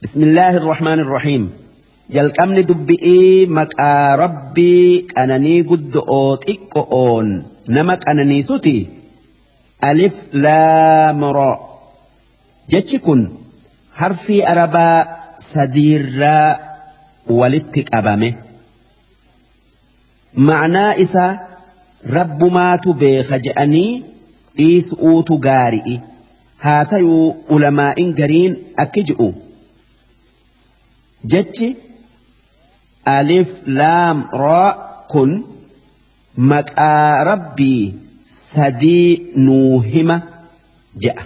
بسم الله الرحمن الرحيم. Jalqabni dubbi'ii maqaa rabbii qananii guddo'oo xiqqo'oon nama qananiisuti. Alif laam ra. Jechi kun harfii arabaa sadiirraa walitti qabame. Ma'naa isaa rabbumaatu beeka je'anii dhiisuutu gaari'i. Haa tayuu ulamaa'in gariin akki ji'u. Jechi alif laam raa kun maqaa rabbii sadii nuu hima je'a.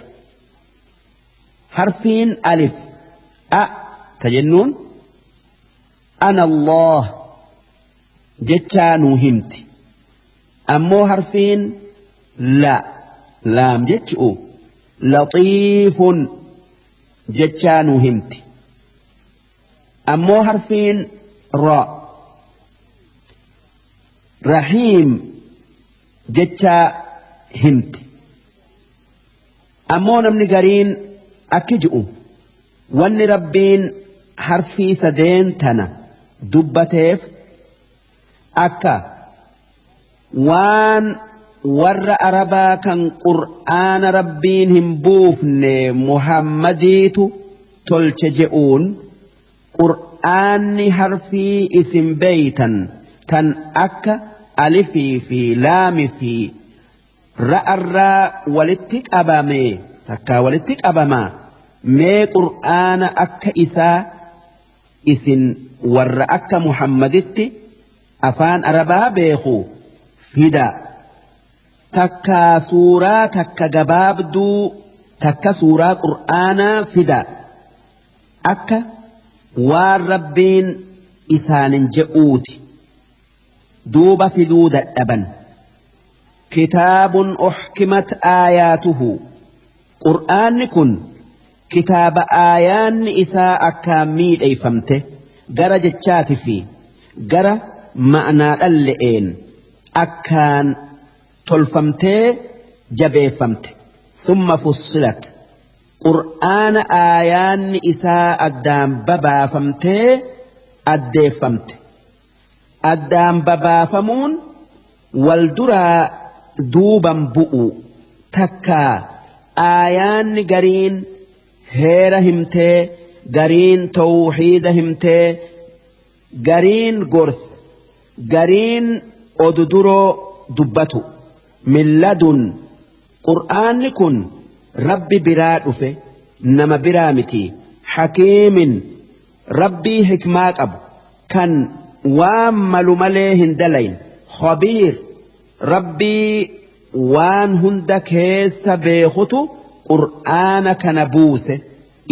Harfiin alif a ta jennuun ana Allah jechaa nuu himti. Ammoo harfiin la laam jechu'u laxiifun jechaa nuu himti. Ammoo harfiin ra rahiim jechaa himti. Ammoo namni gariin akki ji'u wanni rabbiin harfii sadeen tana dubbateef akka waan warra arabaa kan qur'aana rabbiin hin buufne Muhammadiitu tolche je'uun qur'aanni harfii isin beeytan tan akka alifii fi laami fi ra'arraa walitti qabame takkaa walitti qabama mee qur'aana akka isaa isin warra akka Muhammaditti afaan arabaa beeku fida. Takkaa suuraa takka gabaabduu takka suuraa qur'aanaa fida akka waan rabbiin isaanin je'uuti. Duuba fiduu dadhaban. Kitaabun uhkimat aayaatuhu. Qur'aanni kun kitaaba aayaanni isaa akkaan miidheeyfamte gara jechaati fi gara ma'naa dhalle'een akkaan tolfamtee jabeeffamte. Thumma fussilat. Qur'aana aayaanni isaa addaan babaafamtee addeeffamte. Addaan babaafamuun wal duraa duuban bu'u takkaa aayaanni gariin heera himtee gariin tawxiida himtee gariin gorsa gariin oduduroo dubbatu. Milladun qur'aanni kun rabbi biraa dhufe nama biraa miti. Hakiimin rabbii hikmaa qabu kan waan malu malee hin dalayn. Khabiir rabbii waan hunda keessa beekutu qur'aana kana buuse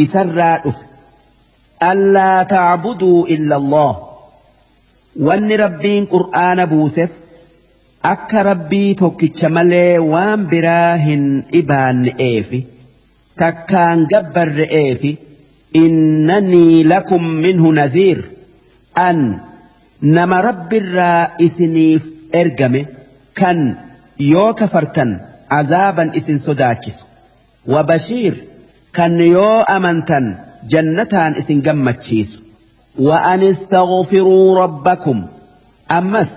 isarraa dhufe. Allaa ta'buduu illa Allah. Wanni rabbiin qur'aana buuseef akka rabbii tokkicha malee waan biraa hin dhibaanne'eefi takkaan gabbarre'eefi. Innanii lakum minhu nadhiir. An nama rabbirraa isiniif ergame kan yoo kafartan azaaban isin sodaachisu. Wabashiir kan yoo amantan jannataan isin gammachiisu. Wa an istaghfiruu rabbakum. Ammas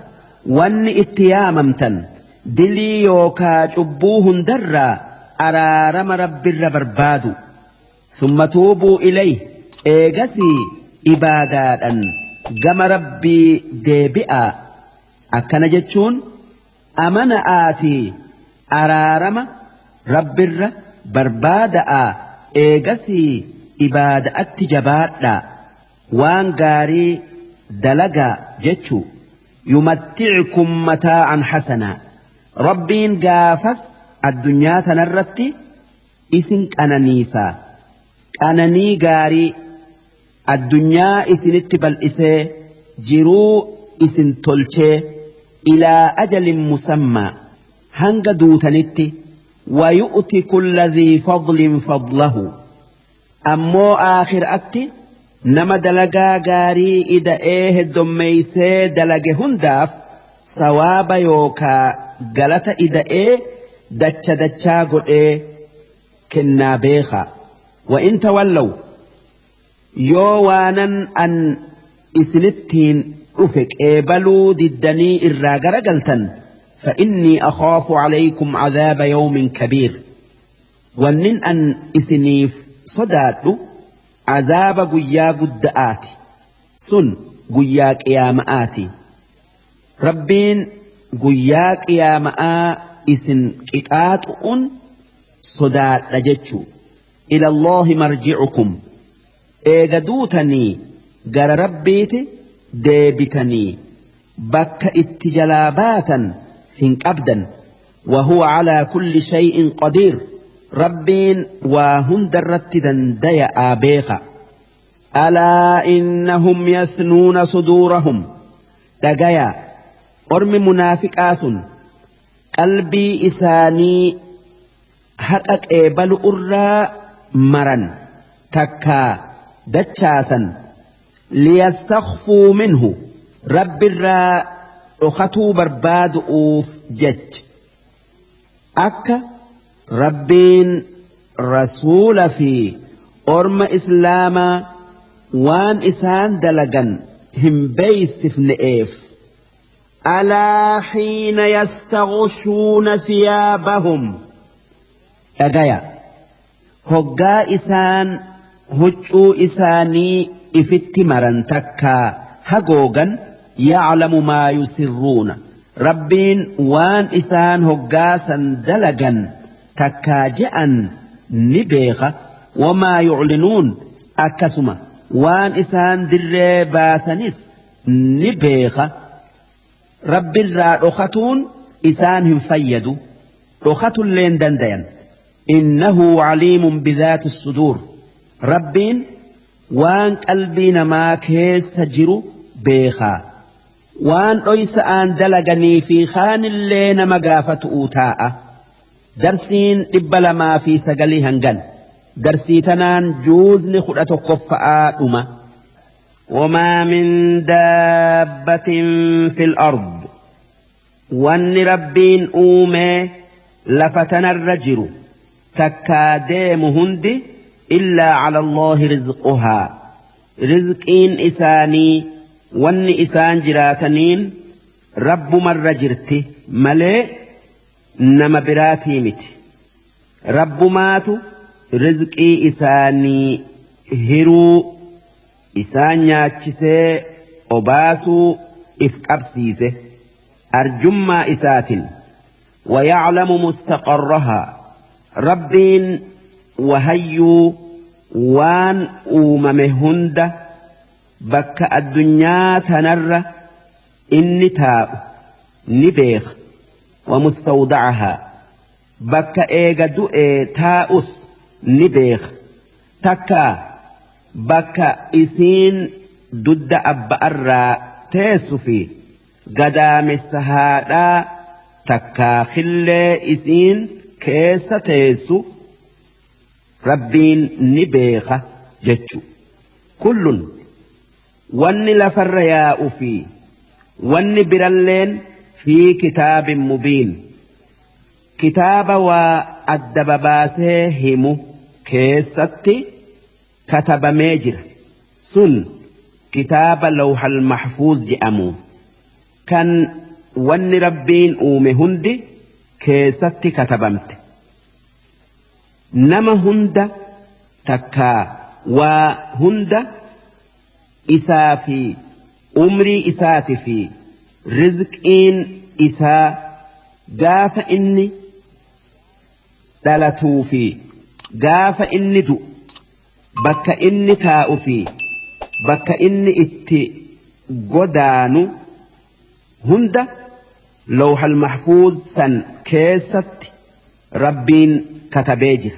wanni itti yaamamtan dilii yookaa cubbuu hundarraa araarama rabbirra barbaadu. Summa tuubuu ilayhi. Eegasii ibaadaadhan gama rabbii deebi'aa. Akkana jechuun amana'aatii araarama rabbirra barbaada'aa eegasii ibaada'atti jabaadhaa waan gaarii dalagaa jechuu. Yumatti'ukum mataa'an hasanaa. Rabbiin gaafas addunyaa tanarratti isin qananiisaa. Qananii gaarii addunyaa isinitti bal'isee jiruu isin tolchee ilaa ajalin musammaa hanga duutanitti. Wayu'ti kulla dhii fadlin fadlahu. Ammoo aakhiraatti nama dalagaa gaarii ida'ee heddommeeysee dalage hundaaf sawaaba yookaa galata ida'ee dacha dachaa godhee kennaa beekaa. Wa in tawallaw. Yoo waanan an isinittiin dhufe qeebaluu diddanii irraa garagaltan فإني أخاف عليكم عذاب يوم كبير wannin an isiniif sodaadhu azaaba guyyaa gudda'aati sun guyyaa qiyaama'aati rabbiin guyyaa qiyaama'aa isin qixaaxu'un sodaadha jechuu ila Allaahi marji'ukum eega duutanii gara rabbiiti deebitanii bakka itti jalaa baatan hin qabdan وهو على كل شيء قدير rabbiin waa hundarratti dandaya'aa beeka ألا إنهم يثنون صدورهم dhagayaa ormi munaafiqaa sun qalbii isaanii haqa qeebalu irraa maran takkaa dachaasan ليستخفوا منه rabbirraa dhokatuu barbaadu'uuf jecha akka rabbiin rasuula fi orma islaamaa waan isaan dalagan hin beeysifne'eef ألا حين يستغشون ثيابهم dhagaya hoggaa isaan huccuu isaanii ifitti maran takkaa hagoogan يعلم ما يسرون rabbiin waan isaan hoggaasan dalagan takkaa je'an ni beeka وما يعلنون akkasuma waan isaan dirree baasanis ni beeka rabbirraa dhokatuun isaan hin fayyadu dhokatulleen dandayan إنه عليم بذات الصدور rabbiin waan qalbii namaa keessa jiru beekaa waan dhoysa'aan dalaganii fi kaanillee nama gaafatu'uu taa'a darsiin 209 hangan darsii tanaan juuzni 11ffa'aa dhuma وما من دابة في الأرض wanni rabbiin uumee lafa tanarra jiru takkaa deemu hundi إلا على الله رزقها rizqiin isaanii wanni isaan jiraataniin rabbumarra jirti malee nama biraatii miti rabbumaatu rizqii isaanii hiruu isaan nyaachisee obaasuu if qabsiise arjummaa isaatin ويعلم مستقرها rabbiin wahayyuu waan uumame hunda bakka addunyaa tanarra inni taa'u ni beeka ومستودعها bakka eega du'ee taa'us ni beeka takka bakka isiin dudda abba'arraa teessu fi gadaamessa haadhaa takkaa khillee isiin keessa teessu rabbiin ni beeka jechu kullun wanni lafarra yaa'u fi wanni biralleen في كتاب مبين kitaaba waa adda babaasee himu keessatti katabamee jira sun kitaaba lawhal mahfuuz jedhamu kan wanni rabbiin uume hundi keessatti katabamte nama hunda takkaa waa hunda isaa fi umrii isaati fi rizqiin isaa gaafa inni dhalatuu fi gaafa inni du'u bakka inni taa'u fi bakka inni itti godaanu hunda lawhal mahfuuz san keessatti rabbiin katabee jira.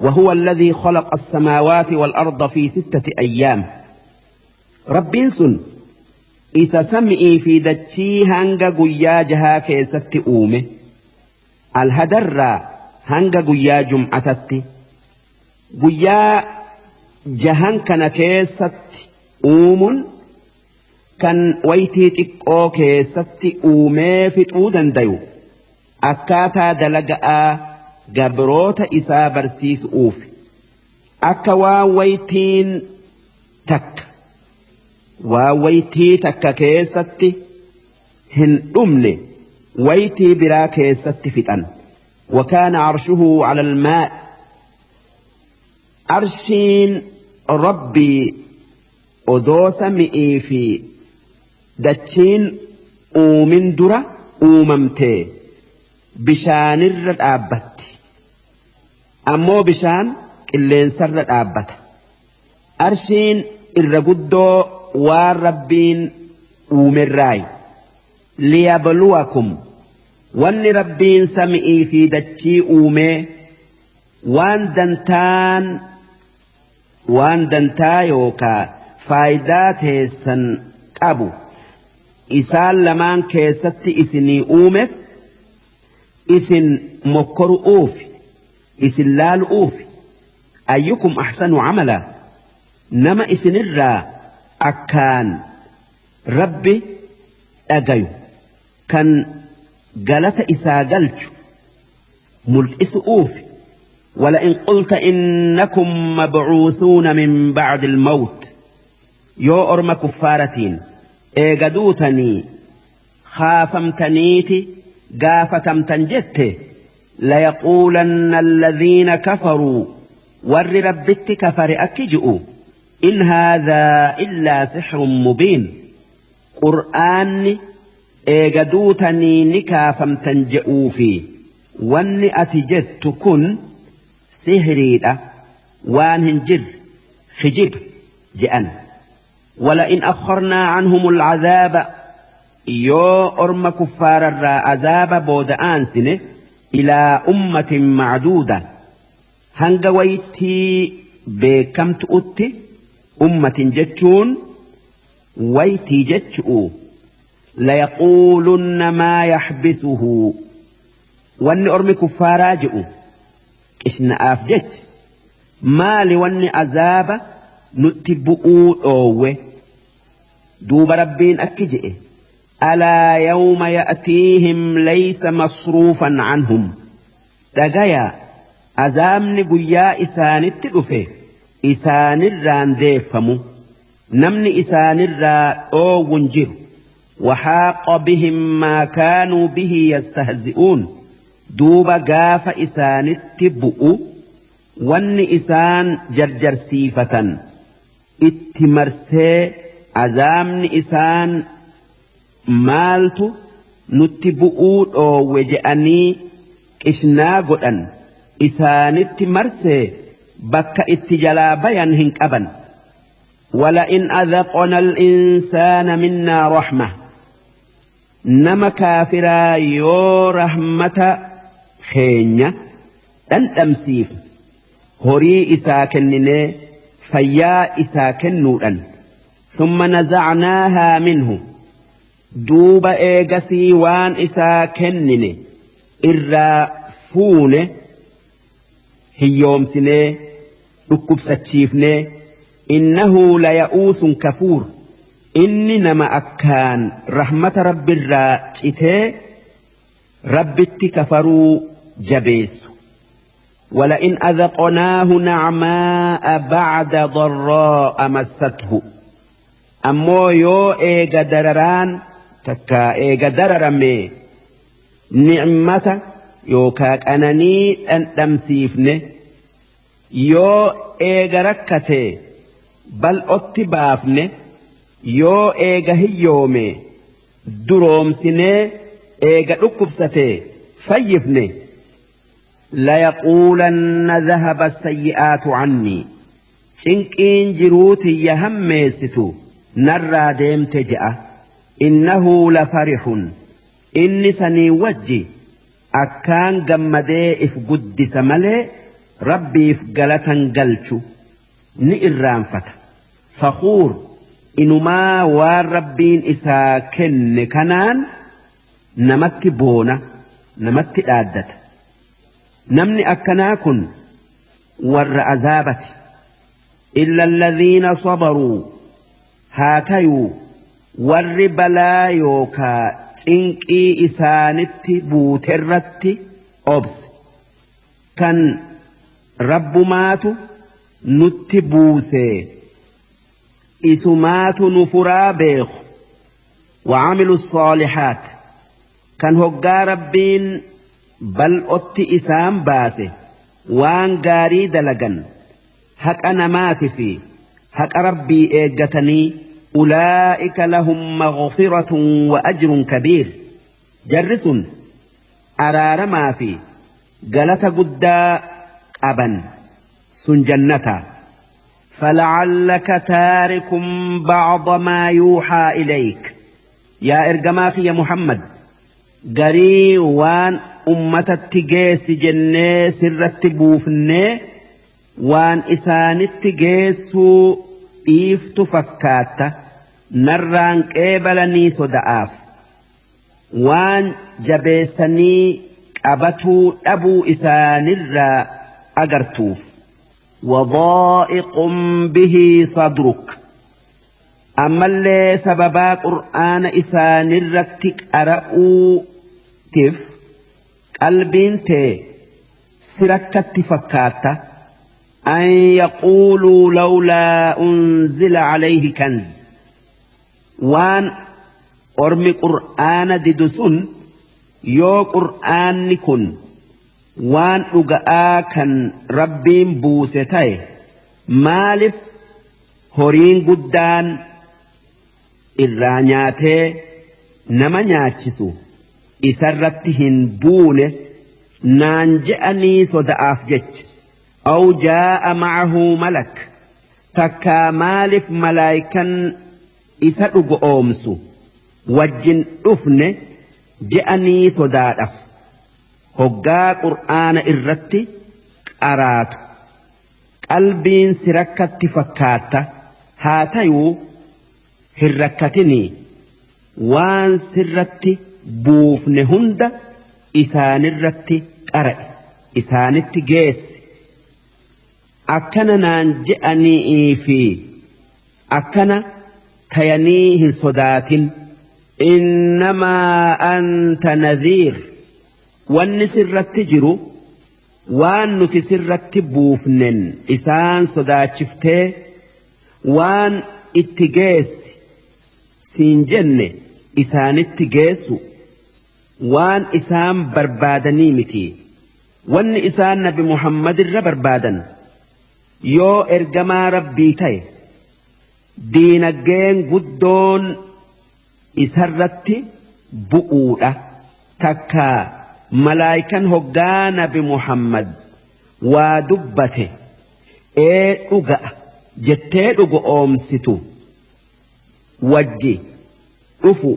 وهو الذي خلق السماوات والأرض في 6 أيام rabbiin sun isa sami'ii fi dachii hanga guyyaa jahaa keessatti uume alhadarraa hanga guyyaa jum'atatti guyyaa jahan kana keessatti uumuun kan waytii xiqqoo keessatti uumee fixuu dandayu akkaataa dalaga'aa gabroota isaa barsiisuuf akka waan waytiin Takka waa waytii takka keessatti hin dhumne waytii biraa keessatti fixan. وكان عرشه على الماء arshiin Rabbii odoo sami'ii fi dachiin uumin dura uumamtee bishaanirra dhaabbatti. Ammoo bishaan qilleensarra dhaabbata. Arshiin irra guddoo waan Rabbiin uumerraayi. Liyabluwakum wanni Rabbiin sami'ii fi dachii uumee waan dantaan waan dantaa yookaa faayidaa teessan qabu isaan lamaan keessatti isinii uumeef isin mokkoru'uuf isin laalu'uuf ayyukum ahsanu camala nama isinirraa akkaan Rabbi dhagayu kan galata isaa galchu mul'isu'uuf. ولئن قلت إنكم مبعوثون من بعد الموت يو أرم كفارتين إيغدوتني خافمتنيتي قافتمتن جت ليقولن الذين كفروا ور ربت كفر أكجؤ إن هذا إلا سحر مبين قرآن إيغدوتني نكافمتن جئوفي واني أتجدت كن سهريدة وان هنجر خجب جأن. ولئن أخرنا عنهم العذاب يو أرم كفار الرا عذاب بودآن سنة إلى أمة معدودة هنغويتي بكمت أتي أمة جتشون ويتي جتشؤ ليقولن ما يحبسه وان أرم كفارا جئو إشناف جت مالي واني عذاب نتبؤو أوه دوب ربين أكجئ ألا يوم يأتيهم ليس مصروفا عنهم دقيا عذابني قيا إسان التقفي إسان الران ديفمو نمني إسان الرا أو جر وحاق بهم ما كانوا به يستهزئون duuba gaafa isaanitti bu'u wanni isaan jarjarsiifatan itti marsee azaabni isaan maaltu nutti bu'uu dhoowwe je'anii qishnaa godhan isaanitti marsee bakka itti jalaa bayan hin qaban. ولئن أذقنا الإنسان منا رحمة nama kaafiraa yoo rahmata keenya dhandhamsiif horii isaa kenninee fayyaa isaa kennuudhan ثم نزعناها منه duuba eegasii waan isaa kennine irraa fuune hiyyoomsinee dhukkubsachiifnee innahu laya'uusun kafuur inni nama akkaan rahmata rabbirraa citee rabbitti kafaruu jabeessu. ولئن أذقناه نعماء بعد ضراء مسته ammoo yoo eega dararaan takka eega dararame ni'mata yookaa qananii dhandhamsiifne yoo eega rakkate bal'otti baafne yoo eega hiyyoome duroomsinee eega dhukkubsate fayyifne layaquulanna dhahaba sayyi'aatu cannii cinqiin jiruutiyya hammeessitu narraa deemte je'a innahu lafarixun inni sanii wajji akkaan gammadee if guddisa malee rabbiif galatan galchu ni irraanfata fakhuur inumaa waan rabbiin isaa kenne kanaan namatti boona namatti dhaaddata namni akkanaa kun warra azaabati illa alladhiina sabaruu haa tayuu warri balaa yookaa cinqii isaanitti buuterratti obse kan rabbumaatu nutti buusee Isumaatu nu furaa beeku. وعملوا الصالحات كان هقا ربين بل أتي إسام باسه وان قاري دلقا هك أنا مات في هك ربي إيقتني أولئك لهم مغفرة وأجر كبير جرس أرار ما في قلت قدا أبا سنجنتا فلعلك تارك بعض ما يوحى إليك يا إرجماخي يا محمد قري وان أمتت جيس جنة سرت بوفنة وان إسانت جيسو إيفت فكاتا نران قبلني صدعاف وان جبسني أبتو أبو إسان الرا أجرتوف وضائق به صدرك أما اللي سببا قرآن إسان الرتك أرأو تف قلبين تي سركت فكاتا أن يقولوا لولا أنزل عليه كنز وان أرمي قرآن ددسون يو قرآن نكون وان أقاء كان ربين بوستي مالف هورين قدان irraa nyaatee nama nyaachisu isarratti hin buune naan je'anii soda'aaf jecha aw jaa'a ma'ahu malak takkaa maaliif malaayikan isa dhugo oomsu wajjin dhufne je'anii sodaadhaaf hoggaa qur'aana irratti qaraatu qalbiin si rakkatti fakkaatta haa tayuu hin rakkatinii waan sirratti buufne hunda isaanirratti qara'e isaanitti geessi akkana naan je'anii fi akkana tayanii hin sodaatin innamaa anta nadhiir wanni sirratti jiru waan nuti sirratti buufnen isaan sodaachiftee waan itti geessi siin jenne isaanitti geessu waan isaan barbaadanii miti wanni isaan nabi Muhammad irra barbaadan yoo ergamaa rabbii ta'e diinaggeen guddoon isarratti bu'uudha takka malaayikan hoggaa nabi Muhammad waa dubbate ee dhuga'a jettee dhugo oomsitu wajji dhufu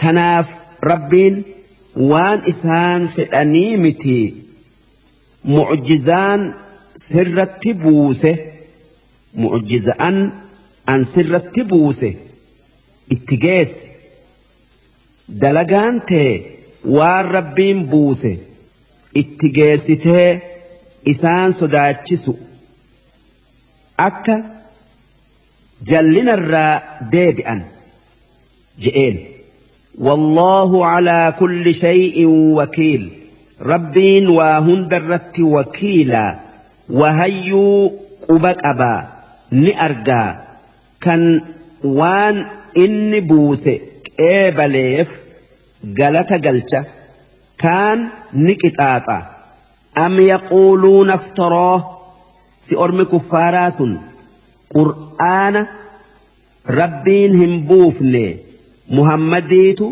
tanaaf rabbiin waan isaan fedhanii miti mucjizaan sirratti buuse mucjizaan an sirratti buuse itti geessi dalagaan tee waan rabbiin buuse itti geessitee isaan sodaachisu akka jallinarraa deebi'an je'een wallaahu calaa kulli shay'in wakiil rabbiin waa hundarratti wakiilaa wahayyuu quba qabaa ni argaa kan waan inni buuse qeebaleef galata galcha kaan ni qixaaxa am yaquuluuna aftaroo si ormi kuffaaraa sun qur'aana rabbiin hin buufne muhammadiitu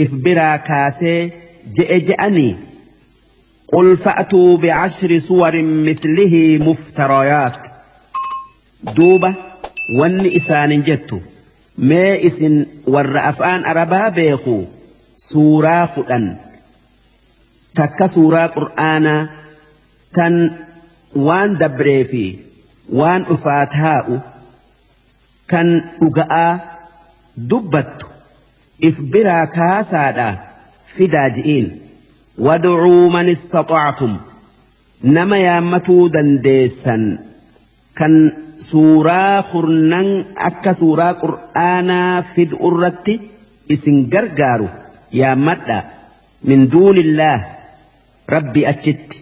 if biraa kaasee je'e je'anii qul fa'atuu bi'ashri suwarin mithlihi muftarayaat duuba wanni isaanin jettu mee isin warra afaan arabaa beeku suuraa 10 takka suuraa qur'aanaa tan waan dabree fi waan dhufaa taa'u kan dhuga'aa dubbattu if biraa kaasaadha fidaa ji'iin wad'uu man istata'tum nama yaammatuu dandeessan kan suuraa 10 akka suuraa qur'aanaa fidu irratti isin gargaaru yaammadha min duunillaah rabbi achitti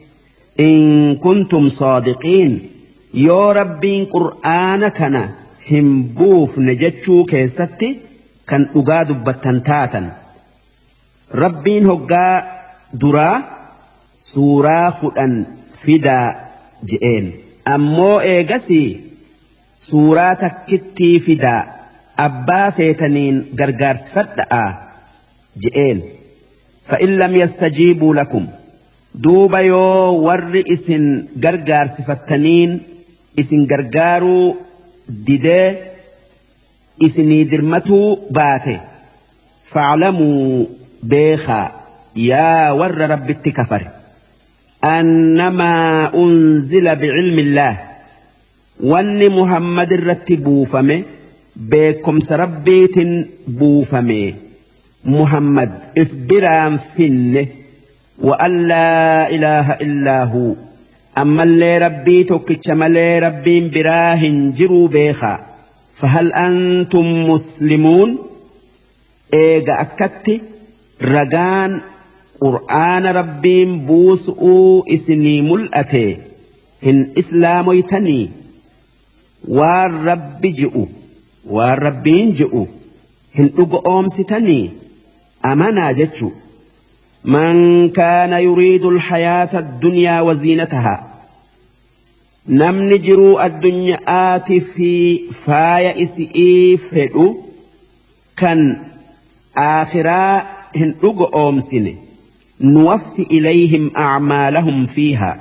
in kuntum saadiqiin yoo rabbiin qur'aana kana Hin buufne jechuu keessatti kan dhugaa dubbattan taatan. Rabbiin hoggaa duraa suuraa 10 fidaa je'een. Ammoo eegasii suuraa takkittii fidaa abbaa feetaniin gargaarsifadha'a je'een. Fa'in lam yastajiibuu lakum duuba yoo warri isin gargaarsifattaniin isin gargaaruu didee isinii dirmatuu baate fa'lamuu beekaa yaa warra rabbitti kafare annamaa unzila bicilmillaah wanni Muhammad irratti buufame beekumsa rabbiitin buufame Muhammad if biraan finne wa an laa ilaaha illaa huu ammallee rabbii tokkicha malee rabbiin biraa hin jiruu beekaa. Fahal antum muslimuun eega akkatti ragaan qur'aana rabbiin buusu'uu isinii mul'ate hin islaamoytanii waan rabbi ji'u waan rabbiin ji'u hin dhugo oomsitanii amanaa jechuu. Man kaana yuriidu alhayaata addunyaa waziinatahaa namni jiruu addunyaati fi faaya isi'ii fedhu kan aakhiraa hin dhugo oomsine nuwaffi ilayhim acmaalahum fiihaa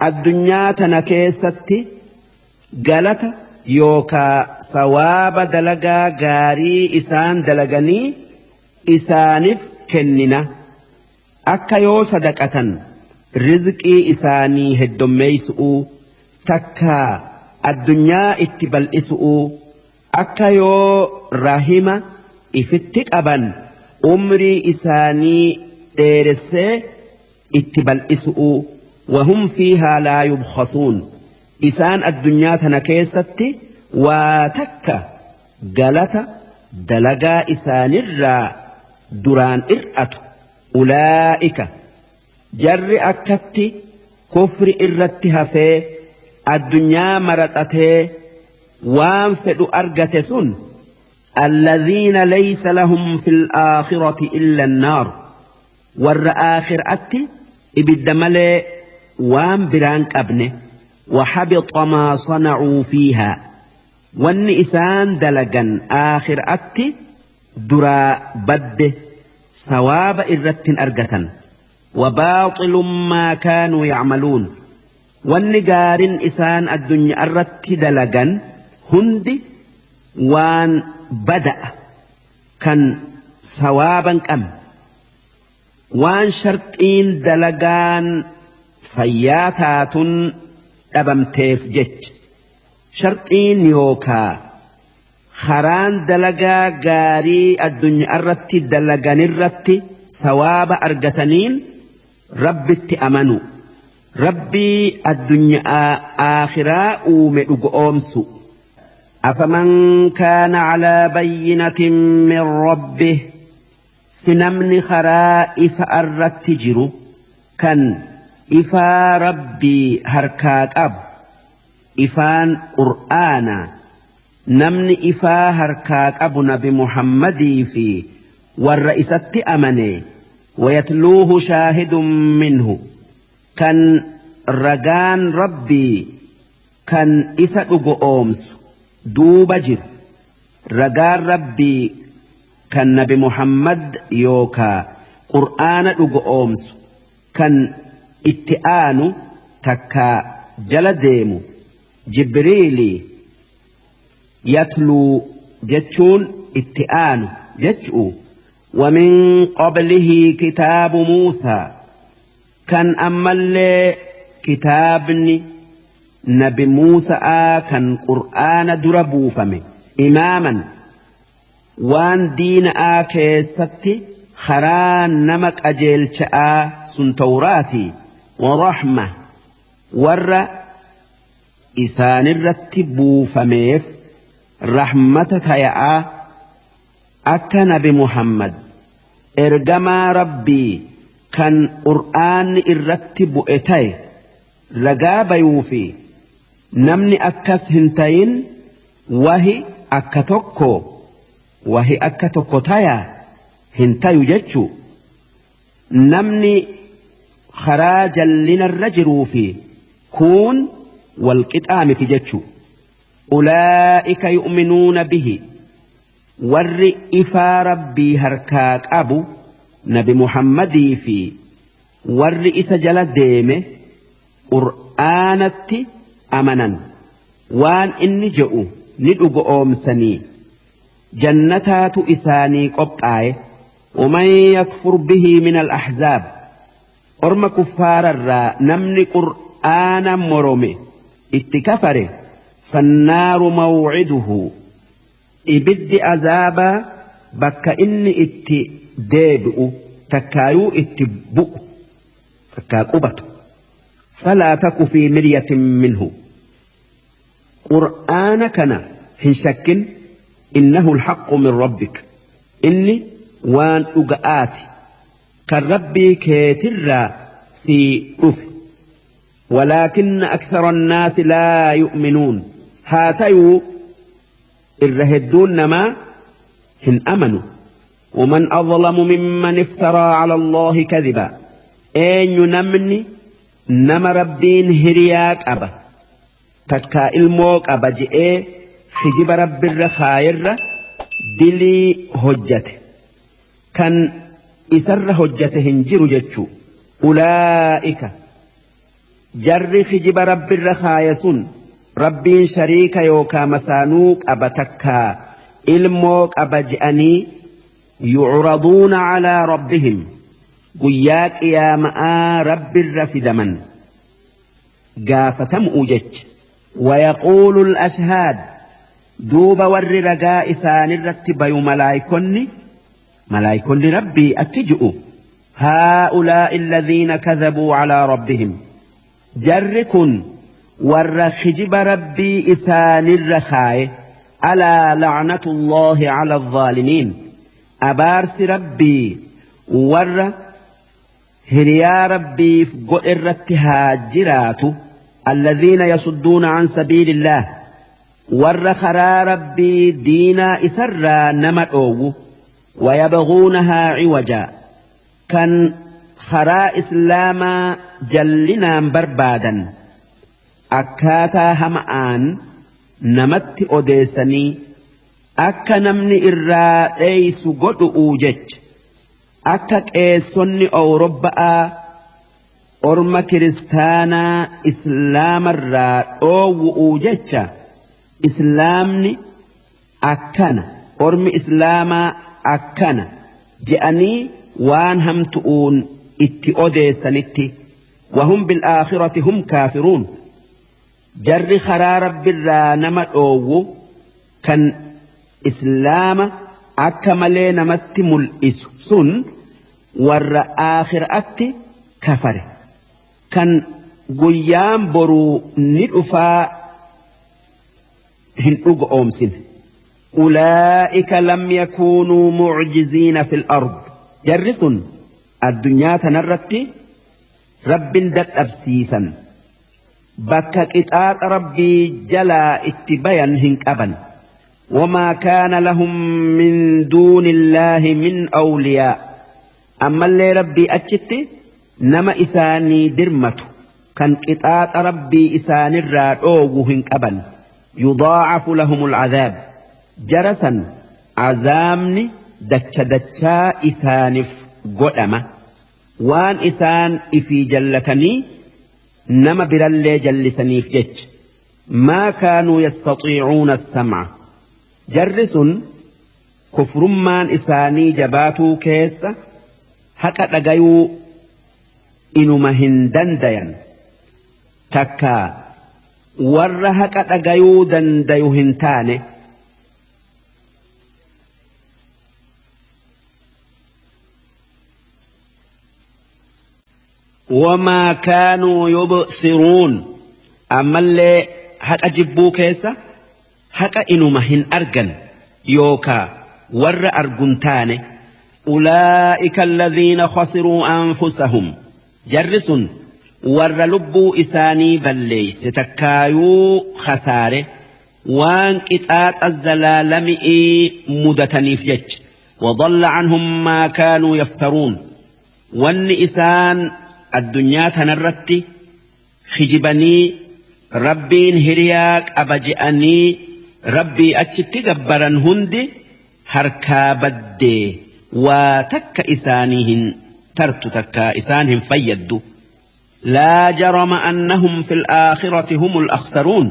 addunyaa tana keessatti galata yookaa sawaaba dalagaa gaarii isaan dalaganii isaaniif kennina akka yoo sadaqatan rizqii isaanii heddommeeysu'uu takkaa addunyaa itti bal'isu'uu akka yoo rahima ifitti qaban umrii isaanii dheeressee itti bal'isu'uu wahum fiihaa laa yubkhasuun isaan addunyaa tana keessatti waa takka galata dalagaa isaanirraa duraan ir'atu. Ulaa'ika jarri akkatti kufri irratti hafee addunyaa maraxatee waan fedhu argate sun alladhiina laysa lahum fil aakhirati illa annaar warra aakhiraatti ibidda malee waan biraan qabne وحبط ما صنعوا فيها وان إسان دلقا آخرأتي درا بد سواب إرت أرقة وباطل ما كانوا يعملون وان قار إسان الدنيا أرت دلقا هندي وان بدأ كان سوابا كم وان شرطين دلقان فياتات dhabamteef jecha sharxiin yookaa karaan dalagaa gaarii addunyaa irratti dalaganirratti sawaaba argataniin rabbitti amanu rabbii addunyaa aakhiraa uume dhugoomsu. Afaman kaana calaa bayyinatin min rabbih si namni karaa ifa irratti jiru kan ifaa rabbii harkaa qabu ifaan qur'aana namni ifaa harkaa qabu nabi Muhammadii fi warra isatti amane wayatluuhu shaahidun minhu kan ragaan rabbii kan isa dhugo oomsu duuba jiru ragaan rabbii kan nabi Muhammad yookaa qur'aana dhugo oomsu kan itti aanu takka jala deemu Jibriili yatluu jechuun itti aanu jechuu. ومن قبله كتاب موسى كان أمالي كتابني نبي موسى كان قرآن دربوفمي إماما وان دين آكيستي خران نمك أجيل شاء سن توراتي ورحمة ور إسان الرتبوفميف رحمتك يا أكا نبي محمد إرجما ربي كان قرآن الرتب إتاي رجاب يوفي نمني أكس هنتين Wahi akka tokko wahi akka tokko tayaa hin tayu jechuu. Namni karaa jallinarra jiruu fi kuun walqixaa miti jechuu. Ulaa'ika yu'minuuna bihi warri ifaa rabbii harkaa qabu nabi Muhammadii fi warri isa jala deeme qur'aanatti amanan waan inni je'u ni dhugoomsanii jannataatu isaanii qophaa'e. ومن يكفر به من الأحزاب أرم كفار الرا نمن قرآن مرمي اتكفره فالنار موعده إبد عذابا بك إني اتدابئ تكايو اتبؤ تكاقبت فلا تك في مرية منه قرآن كان هنشك إنه الحق من ربك إني وان أقآتي كالربي كيتر سي أف ولكن أكثر الناس لا يؤمنون هاتيو الرهدون ما هن أمنوا. ومن أظلم ممن افترى على الله كذبا أين ينمني نما ربين هرياك أبا تكا إلموك أبا جئ خجب رب الرخائر دلي هجته كان إسر هجته هنجر جتشو. أولئك جر خجب رب الرخايسون ربين شريك يوكا مسانوك أبا تكا إلموك أبا جئني يعرضون على ربهم قياك يا ماء رب الرفد من قافتم أجج. ويقول الأشهاد دوب ور رقاء سان الرتب ملايكني ملايكني ربي أتجئوا هؤلاء الذين كذبوا على ربهم جركن ور خجب ربي إسان الرخاء ألا لعنة الله على الظالمين أبارس ربي ور هريا ربي فقئرتها جرات الذين يصدون عن سبيل الله ور خرا ربي دينا إسرا نمرؤو ويبغونها عوجا كان خرا إسلاما جلنا بربادا أكاتا همآن نمت أديسني أكا نمني إرا ليس قد أوجج أكا كيسوني أو ربا أرم كريستانا إسلام الرا أو أوجج إسلامني أكنا أرم إسلاما أكنا جأني وان هم تؤون إتي أديسنتي وهم بالآخرة هم كافرون جر خرا رب الرا نمت أو كان إسلام akka malee namatti mul'isu sun warra aakhiraatti kafare kan guyyaan boruu ni dhufaa hin dhuga oomsine. Ulaa'ika lam yakuunuu mucjiziina fil ard jarri sun addunyaa tanarratti rabbin dadhabsiisan bakka qixaaxa rabbii jalaa itti bayan hin qaban. وما كان لهم من دون الله من أولياء أما اللي ربي أجت نما إساني درمته كان قطاط ربي إساني الرادوهن أبا يضاعف لهم العذاب جرسا عزامني دتش دتشا إسانف قدمة وان إسان إفي جلتني نما برالي جلسني في جج ما كانوا يستطيعون السمع Jarri sun kufrummaan isaanii jabaatuu keessa haqa dhagayuu inuma hin dandayan takka warra haqa dhagayuu dandayu hin taane. Wamaa kaanuu yubsiruun ammallee haqa jibbuu keessa haqa inuma hin argan yookaa warra argun taane. Ulaa'ika alladhiina khasiruu anfusahum jarri sun warra lubbuu isaanii balleeyse takkaayuu khasaare Waan qixaaxa zalaalami'ii mudataniif jecha. Wadalla canhum maa kaanuu yaftaruun. Wanni isaan addunyaa tanarratti kijibanii Rabbiin hiriyaa qaba je'anii Rabbii achitti gabbaran hundi harkaa baddee waa takka isaanii hin tartu, takka isaan hin fayyaddu. Laa jarama annahum fil aakhirati humul akhsaruun.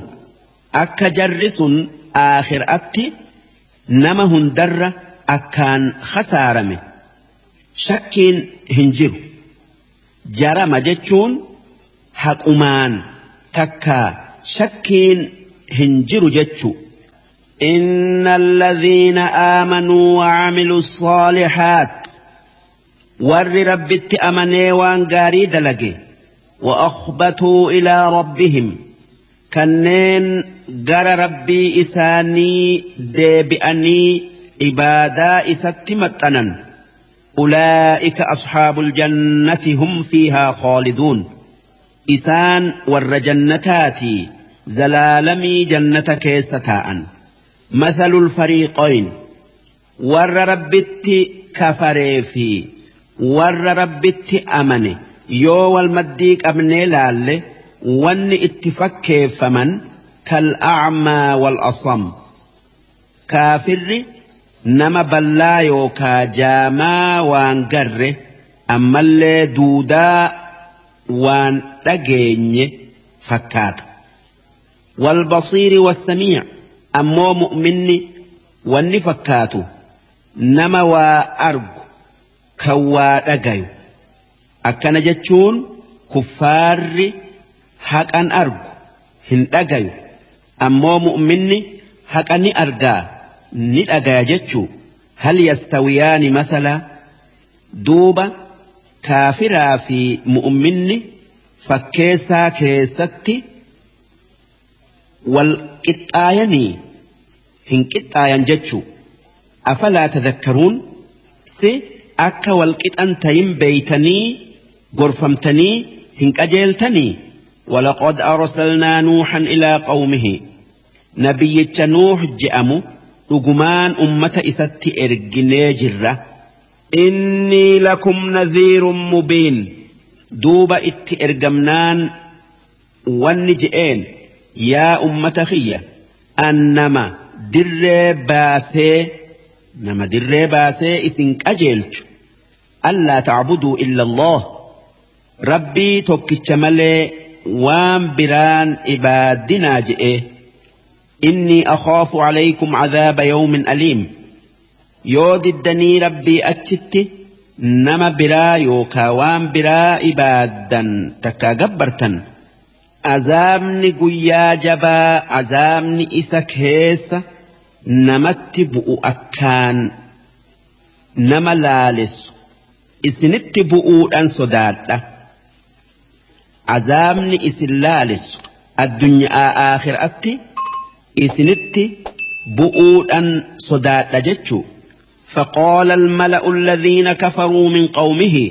Akka jarri sun aakhiraatti nama hundarra akkaan khasaarame shakkiin hin jiru. Jarama jechuun haqumaan takka shakkiin hin jiru jechu. إن الذين آمنوا وعملوا الصالحات ور ربت أمني وان غاري دلقي وأخبتوا إلى ربهم كنين غر ربي إساني ديبئني عبادا إستمتنا أولئك أصحاب الجنة هم فيها خالدون. إسان ور جنتاتي زلالمي جنة كيستاء. مثل الفريقين ور ربت كفري في ور ربت أمني يو والمديك أمني لالي ون اتفك فمن كالأعمى والأصم. كافر نما بلا يوكا جاما وان قره أما اللي دودا وان رقيني فكات. والبصير والسميع أمو مؤمني واني فكاتو نما وأرق كوا رقيو. أكنا جتشون كفار حق أن أرق هن رقيو. أمو مؤمني حق أني أرقا نرقا جتشو. هل يستويان مثلا؟ دوبا كافرا في مؤمني فكيسا كيستي والقطايني هن قطايا جتشو. أفلا تذكرون؟ سي أكا والقطأنتين بيتني غرفمتني هن أجلتني. ولقد أرسلنا نوحا إلى قومه. نبي نوح جأمو رجمان أمة إست إرجني جرة. إني لكم نذير مبين. دوب إت إرجمنان ونجئين يا أمة خية أنما در باسي نما در باسي إسنك أجلت ألا تعبدوا إلا الله. ربي توكتشملي وام بران إبادنا جئه. إني أخاف عليكم عذاب يوم أليم. يود الدني ربي أتشت نما برا يوكا وام برا إبادا تكا جبرتا. عذابني قيا جبا عذابني إسك هيس نمت بؤ أكان نما لالس إسنت بؤ أن صداد. عذابني إسلالس الدنيا آخر أتي إسنت بؤ أن صداد جتشو. فقال الملأ الذين كفروا من قومه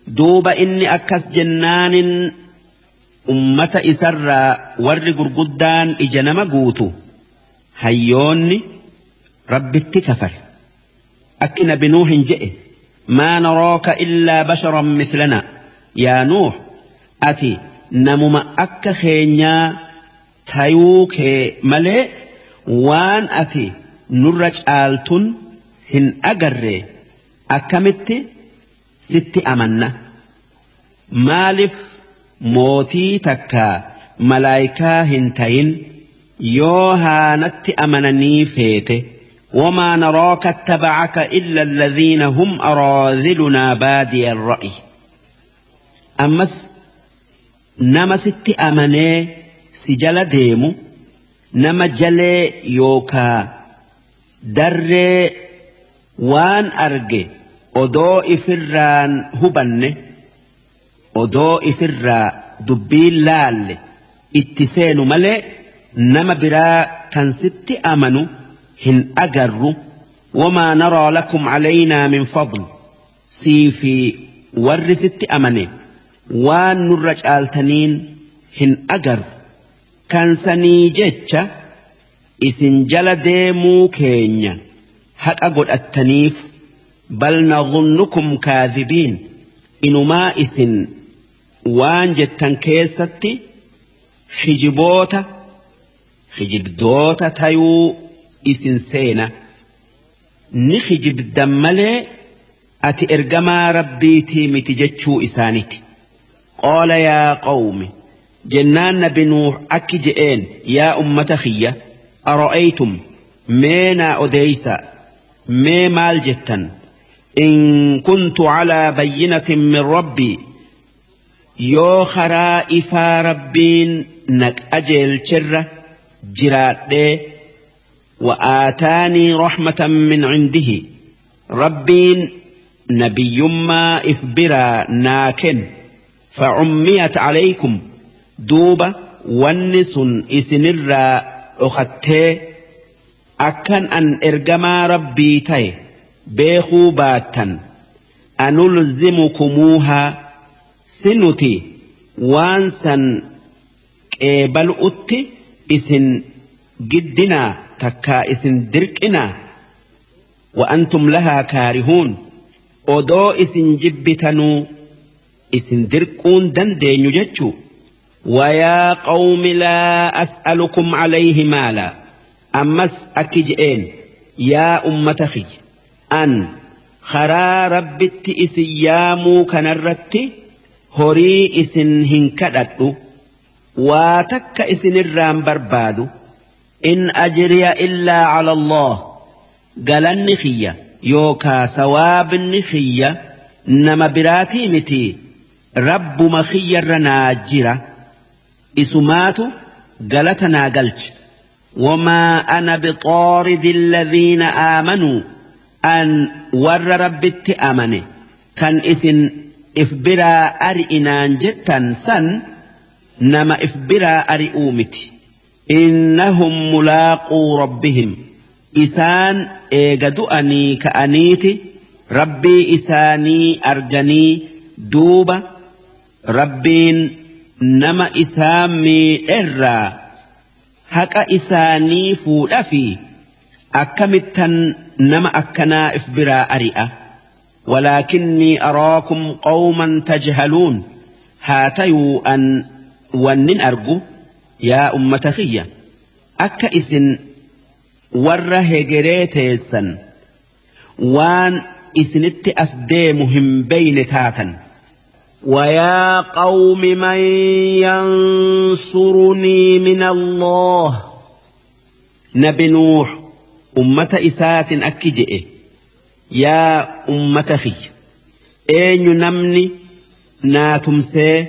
دوب إني أكس جنان أمة إسرى ور قرقدان إجنم قوتو هيوني رب التكفر أكن بنوح جئ ما نراك إلا بشرا مثلنا. يا نوح أتي نمما أك خينيا تايوك ملي وان أتي نرج آلتن هن أجر أكمت ست أمنا مالف موتي تكا ملايكا هنتين يوهانت أمنني فيته. وما نراك اتبعك إلا الذين هم أراذلنا بادي الرأي. أمس نما ست أمني سجل ديمو نما جلي يوكا در وان أرجي أدو إفران هبنه أدو إفرا دبي لال اتسين ملي نما برا كان ست أمنو هن أجروا. وما نرى لكم علينا من فضل سيفي ور ست أمني وان نرج آلتنين هن أجر كان سني جتش Isin jala deemuu keenya haqa godhattaniif bal nadhunnukum kaadhibiin inumaa isin waan jettan keessatti hijiboota hijibdoota tayuu isin seena ni hijibdan malee ati ergamaa rabbiitii miti jechuu isaaniti. Qaala yaa qawmi jennaan nabi Nuuh akki je'een yaa ummata kiyya ara'aytum mee naa odeeysa mee maal jettan in kuntu calaa bayyinatin min rabbii yoo karaa ifaa rabbiin na qajeelcherra jiraadhee wa aataanii rahmatan min cindihi rabbiin nabiyyummaa if biraa naa kenne facummiyat calaykum duuba wanni sun isinirraa dhokattee akkan an ergamaa rabbii ta'e beekuu baattan anulzimukumuuhaa si nuti waan san qeebalu'utti isin giddinaa takkaa isin dirqinaa wa antum lahaa kaarihuun odoo isin jibbitanuu isin dirquun dandeenyu jechuu. ويا قوم لا أسألكم عليه مالا أمس أكجئين يا أمة خي أن خرا ربت إسيامو كنرت هري إسن هنكدت واتك إسن الرام بربادو إن أجري إلا على الله قال خيّة يوكا سواب النخية نما براتي متي رب مخير ناجرة إسمات قالتنا قلت وما أنا بطارد الذين آمنوا أن ور ربت أمني كان إسن إفبرا أرئنا جتا سن نما إفبرا أرئومتي إنهم ملاقو ربهم إسان إيجدؤني كأنيتي ربي إساني أرجني دوبة ربين nama isaan miidherraa haqa isaanii fuudha fi akkamittan nama akkanaa if biraa ari'a. Walaakinnii araakum qawman tajhaluun haa tayuu an wannin argu yaa ummata kiyya akka isin warra hegeree teessan waan isinitti as deemu hin beyne taatan. ويا قوم من ينصرني من الله نبي نوح أمة إسات أكجئ يا أمة خي أين نمني ناتمسي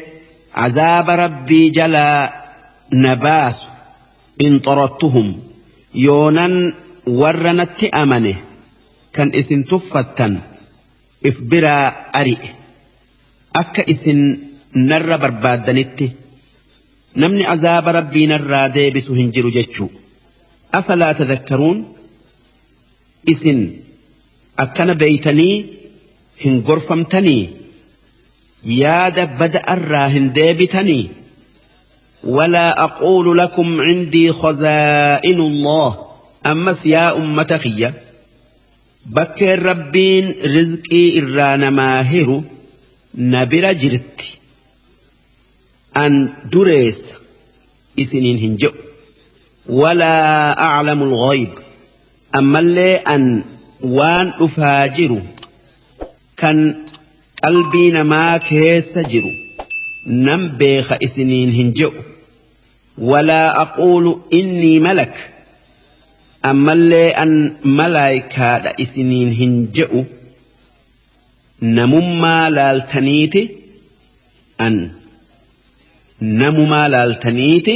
عذاب ربي جلا نباس إن طردتهم يونا ورنت أمنه كان إسن تفتن إفبرا أرئ akka isin narra barbaaddanitti namni azaaba rabbii narraa deebisu hin jiru jechuu. Afalaa tadhakkaruun isin akkana beeytanii hin gorfamtanii yaada bada'arraa hin deebitanii. Walaa aquulu lakum cindii khazaa'inu Allah ammas yaa ummata kiyya bakkeen rabbiin rizqii irraa namaa hiru nabira jirti an dureessa isiniin hin je'u. Walaa a'lamu al-ghayb ammallee an waan dhufaa jiru kan qalbii namaa keessa jiru nan beeka isiniin hin je'u. Walaa aquulu innii malak ammallee an malaayikaadha isiniin hin je'u. Namummaa laaltaniiti an namumaa laaltaniiti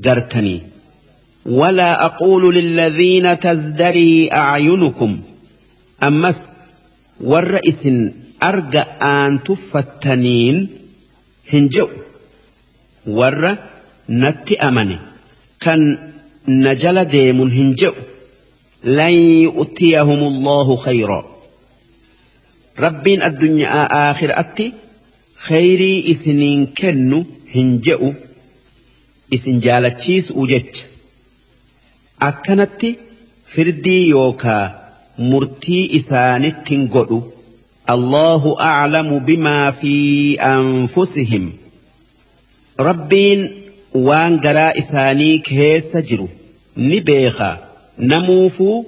gartanii. Walaa aquulu lilladhiina tazdarii a'yunukum ammas warra isin arga aan tuffattaniin hin je'u warra natti amane kan na jala deemun hin je'u. Lan yu'tiyahumullahu khayraa Rabbiin addunyaa aakhiraatti khayrii isiniin kennu hin je'u isin jaalachiisuu jecha. Akkanatti firdii yookaa murtii isaanittin godhu. Allahu a'lamu bimaa fi anfusihim. Rabbiin waan garaa isaanii keessa jiru ni beeka. Namuufuu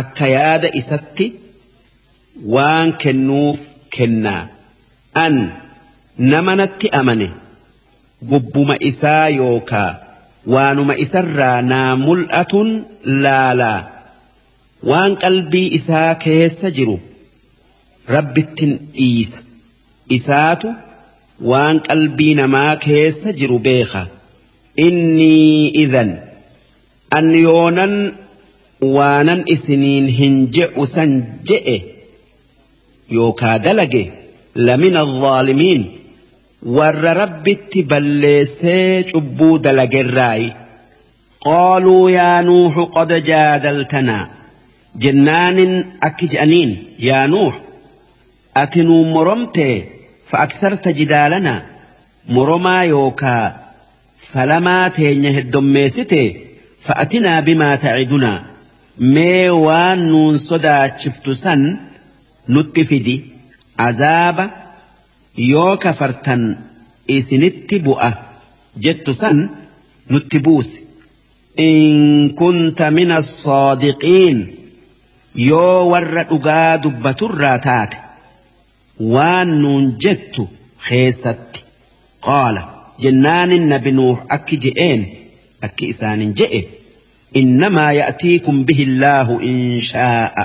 akka yaada isatti waan kennuuf kennaa. An nama natti amane gubbuma isaa yookaa waanuma isarraa naa mul'atun laalaa. Waan qalbii isaa keessa jiru Rabbittin dhiisa. Isaatu waan qalbii namaa keessa jiru beeka. Innii idhan an yoonan waanan isiniin hin je'u san je'e yookaa dalage lamina alzaalimiin warra Rabbitti balleessee cubbuu dalagerraayi. Qaaluu yaa Nuuhu qad jaadaltanaa jennaanin akki je'aniin yaa Nuuh ati nuu moromtee fa'aksarta jidaalanaa moromaa yookaa falamaa teenya heddommeessite fa'atinaa bimaa tacidunaa mee waan nuun sodaachiftu san nutti fidi azaaba yoo kafartan isinitti bu'a jettu san nutti buusi. In kunta mina as-saadiqiin yoo warra dhugaa dubbaturraa taate waan nuun jettu keessatti. Qaala jennaanin nabi Nuuh akki je'een akki isaanin je'e innamaa ya'tiikum bihi Allaahu in shaa'a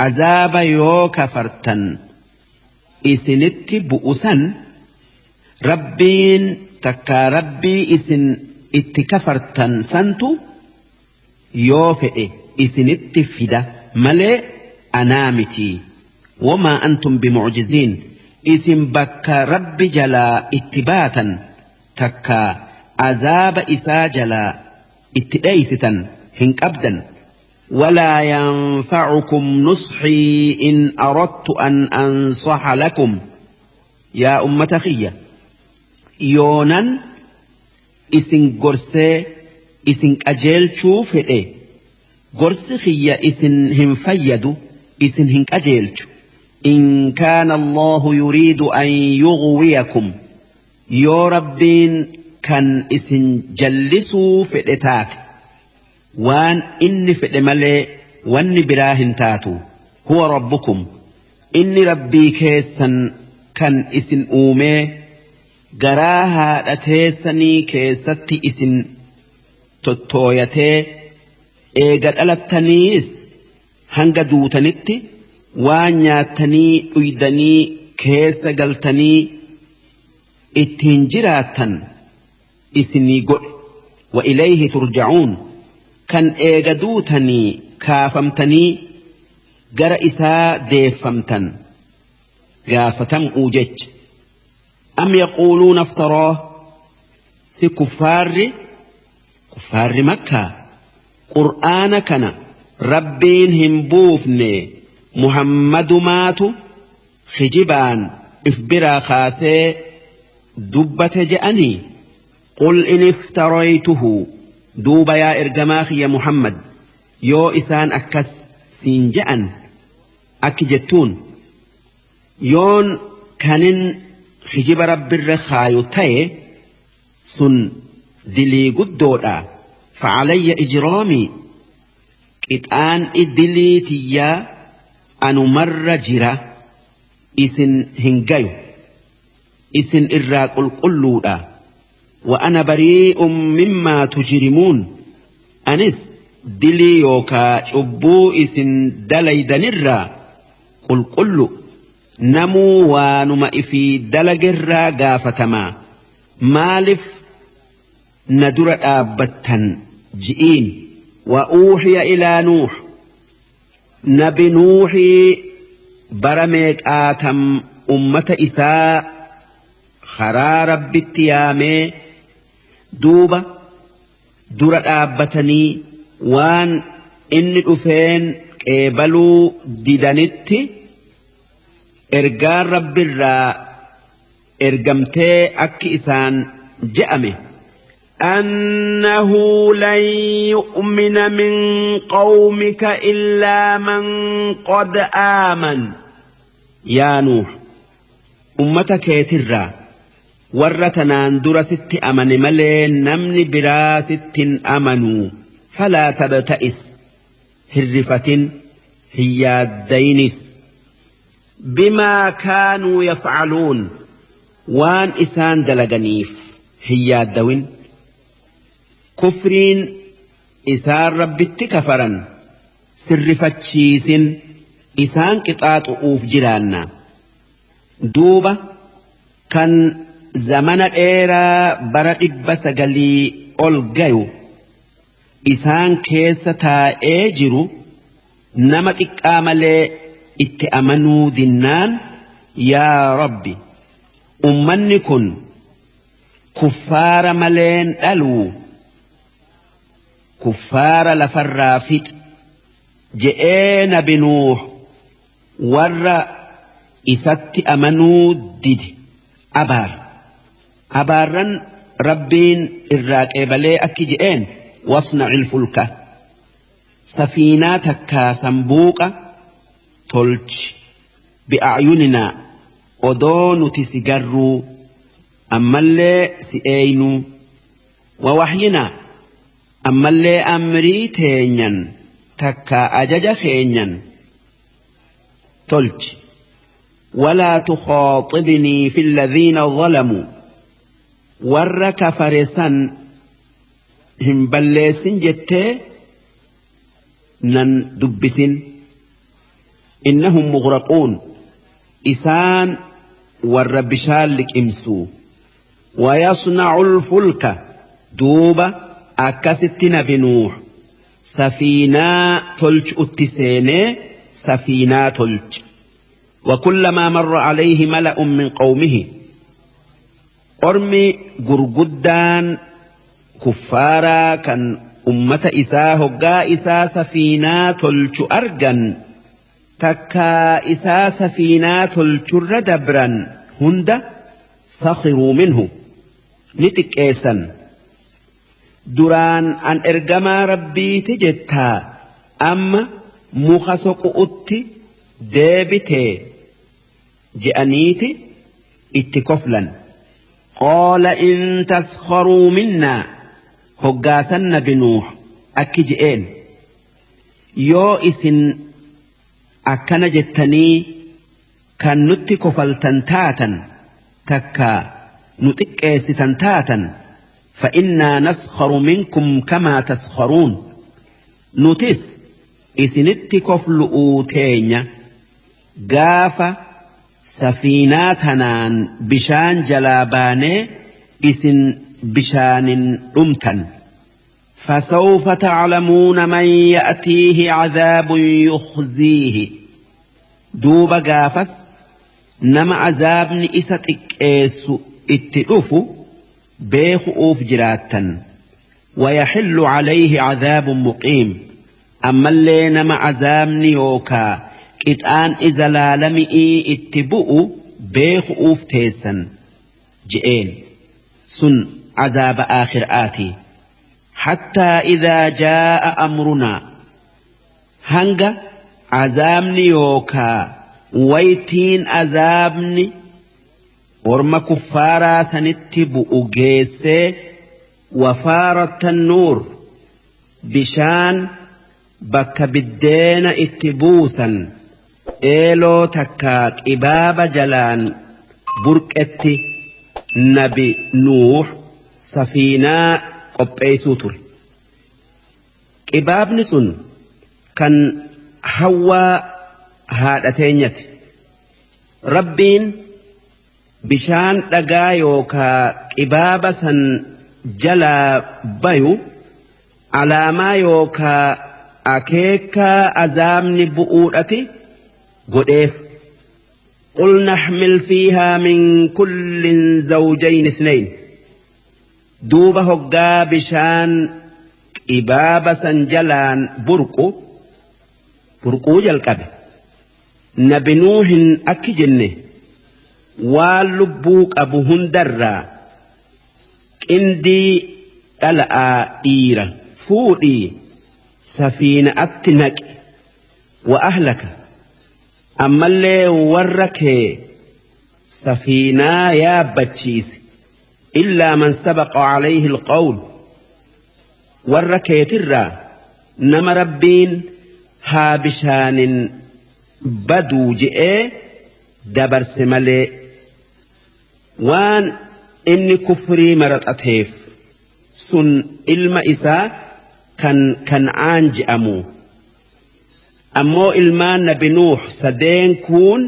azaaba yoo kafartan isinitti bu'u san Rabbiin takkaa Rabbii isin itti kafartan santu yoo fedhe isinitti fida malee anaa miti. Wamaa antum bimucjiziin isin bakka Rabbi jalaa itti baatan takkaa azaaba isaa jalaa itti dheeysitan hin qabdan. Walaa yanfacukum nusxii in aradtu an ansaxa lakum. Yaa ummata kiyya yoonan isin gorsee isin qajeelchuu fedhe gorsi kiyya isin hin fayyadu isin hin qajeelchu. In kaana Allahu yuriidu an yughwiyakum yoo Rabbiin kan isin jallisuu fedhe taate waan inni fedhe malee wanni biraa hin taatu. Huwa rabbukum inni Rabbii keessan kan isin uumee garaa haadha teessanii keessatti isin tottooyatee eega dhalattaniis hanga duutanitti waan nyaattanii dhuydanii keessa galtanii ittiin jiraattan isinii godhe. Wa ilayhi turja'uun kan eega duutanii kaafamtanii gara isaa deeffamtan gaafatam'uu jecha. Am yaquuluuna aftaraa si kuffaarri Makkaa Qur'aana kana Rabbiin hin buufne Muhammadumaatu kijibaan if biraa kaasee dubbate je'anii. Qul in iftaraytuhu duuba yaa ergamaa kiyya Muhammad yoo isaan akkas siin je'an akki jettuun yoon kanin kijiba Rabbirra kaayu ta'e sun dilii guddoodha. Facalayya ijraamii qixaan dilii tiyyaa anumarra jira isin hin gayu isin irraa qulqulluudha. Wa ana barii'un mimmaa tujrimuun anis dilii yookaa cubbuu isin dalaydanirraa qulqullu. Namuu waanuma ifii dalagerraa gaafatamaa. Maaliif na dura dhaabbattan ji'iin. Wa uuhiya ilaa Nuuh nabi Nuuhii bara meeqaatam ummata isaa karaa Rabbitti yaamee duuba dura dhaabbatanii waan inni dhufeen qeebaluu didanitti ergaan Rabbirraa ergamtee akki isaan je'ame. أنه لن يؤمن من قومك إلا من قد آمن. يا نوح أمتك يترى ورتنان در ست أمن ملين نمن برا ست أمنوا فلا تبتئس هرفة هي الدينس بما كانوا يفعلون وان إسان دلغنيف هي الدوين كفرين إسان ربت كفرا سرفتشيس إسان قطعت أوف جيراننا دوبة كان زمن الإيرا برا 900 أول إسان كيسة تاجرو نما xiqqaa itti amanuu dinnaan yaa rabbi ummanni kun kuffaara maleen dhaluu kuffaara lafarraa fix je'ee nabi Nuuh warra isatti amanuu dide abaar abaarran rabbiin irraa qeebalee akki je'een wasna'il fulka safiinaa takkaa sanbuuqa tolchi bi'aayuninaa odoo nuti si garruu ammallee si eeynuu wawahyinaa ammallee amrii teenyan takkaa ajaja keenyan tolchi walaa tukhaaxibnii fi alladhiina zalamuu warra kafare san hin balleessin jettee nan dubbisin innahum mughraquun isaan warra bishaan liqimsuu wayasna'u lfulka duuba akkasitti nabi Nuuh safiinaa tolchuutti seenee safiinaa tolche وكلما مر عليه ملأ من قومه أرمي gurguddaan kuffaaraa kan ummata isaa hoggaa isaa safiinaa tolchu argan takkaa isaa safiinaa tolchurra dabran hunda sakhiruu minhu ni xiqqeessan duraan an ergamaa rabbiiti jettaa amma muka soqu'utti deebitee je'aniiti itti koflan qaala in taskharuu minnaa hoggaasan nabi Nuuh akki je'een yoo isin akkana jettanii kan nutti kofaltan taatan takka nu xiqqeessitan taatan fa'innaa naskharu minkum kamaa taskharuun nutis isinitti koflu'uu teenya gaafa safiinaa tanaan bishaan jalaa baanee isin bishaanin dhumtan فسوف تعلمون من يأتيه عذاب يخزيه دوب قافس نما عذاب إسا إس اتلوف بيخ أوف جراتا ويحل عليه عذاب مقيم أما اللي نما عذاب نيوكا كتان إذا لالمئي اتبؤ بيخ أوف تيسا جئين سن عذاب آخر آتي حتى إذا جاء أمرنا هنجا عذابني يوكا ويتين عذابني ورما كفارا سنتبؤ جيسي وفارة النور بشان بك بالدين اتبوسا إيلو تكاك إباب جلان بركتي نبي نوح سفينة qopheessuu ture. Qibaabni sun kan hawwaa haadha teenyati. Rabbiin bishaan dhagaa yookaa qibaaba san jalaa bayu alaamaa yookaa akeekaa azaabni bu'uudhati godheef. قل نحمل فيها من كل زوجين اثنين duuba hoggaa bishaan qibaaba san jalaan burquu jalqabe nabi Nuuhin akki jenne waan lubbuu qabu hundarraa qindii dhala'aa dhiira fuudhii safiina'atti naqi wa ahlaka ammallee warra kee safiinaa yaabbachiisi illaa man sabaqa calayhi alqawl warra keetirraa nama rabbiin haa bishaanin baduu je'ee dabarse malee waan inni kufrii maraxateef sun ilma isaa kan Kancaan je'amu. Ammoo ilmaan nabi Nuux sadeen kuun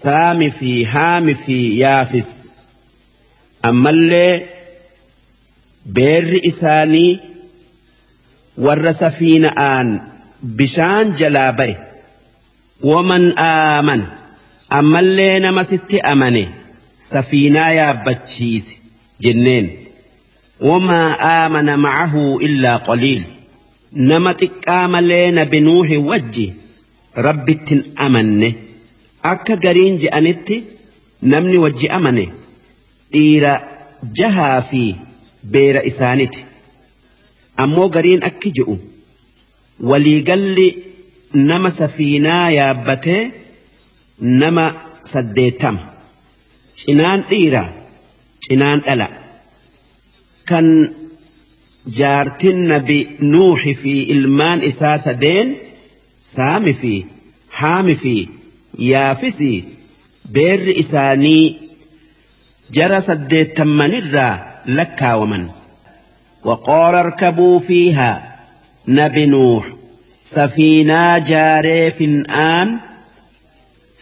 Saami fi Haami fi Yaafis. Ammallee beerri isaanii warra safiina'aan bishaan jalaa ba'e. Waman aamana ammallee nama sitti amane safiinaa yaabbachiise jenneen. Wamaa aamana ma'ahu illaa qaliil nama xiqqaa malee nabi Nuuhi wajji rabbittin amanne. Akka gariin je'anitti namni wajji amane dhiira jahaa fi beera isaaniti. Ammoo gariin akki je'u waliigalli nama safiinaa yaabbatee nama 80 cinaan dhiira cinaan dhala. Kan jaartin nabi Nuuhi fi ilmaan isaa sadeen Saami fi Haami fi Yaafisi beerri isaanii jara 80 lakkaawaman. Waqaala irkabuu fiihaa nabi Nuuh safiinaa jaaree fin'aan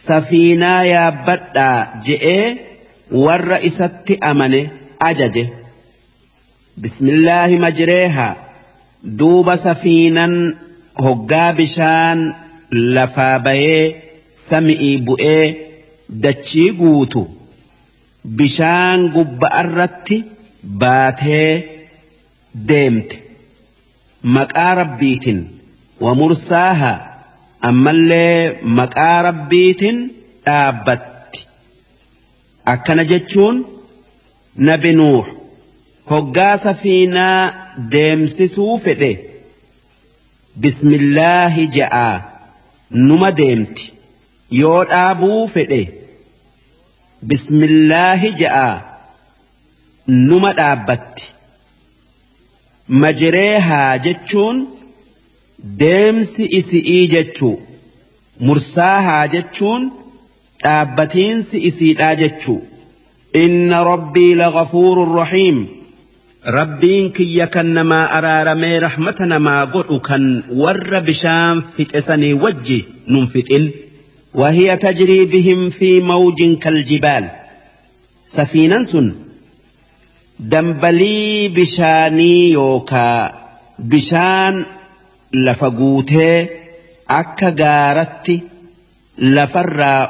safiinaa yaabbadhaa je'ee warra isatti amane ajaje. Bismillaahi majreehaa duuba safiinan hoggaa bishaan lafaa bayee sami'ii bu'ee dachii guutu bishaan gubba'arratti baatee deemte. Maqaa rabbiitin wa mursaahaa ammallee maqaa rabbiitin dhaabbatti. Akkana jechuun nabi Nuuh hoggaa safiinaa deemsisuu fedhe bismillaahi je'aa numa deemti. Yoo dhaabuu fedhe bismillaahi je'aa numa dhaabbatti. Majreehaa jechuun deemsi isi'ii jechuu, mursaahaa jechuun dhaabbatiinsi isiidhaa jechuu. Inna rabbii lagafuurun rahiim rabbiin kiyya kan namaa araaramee rahmata namaa godhu kan warra bishaan fixe sanii wajji nun fixin. Wahiya tajrii bihim fi mawjin kaljibaal safiinan sun dambalii bishaanii yookaa bishaan lafa guutee akka gaaratti lafarraa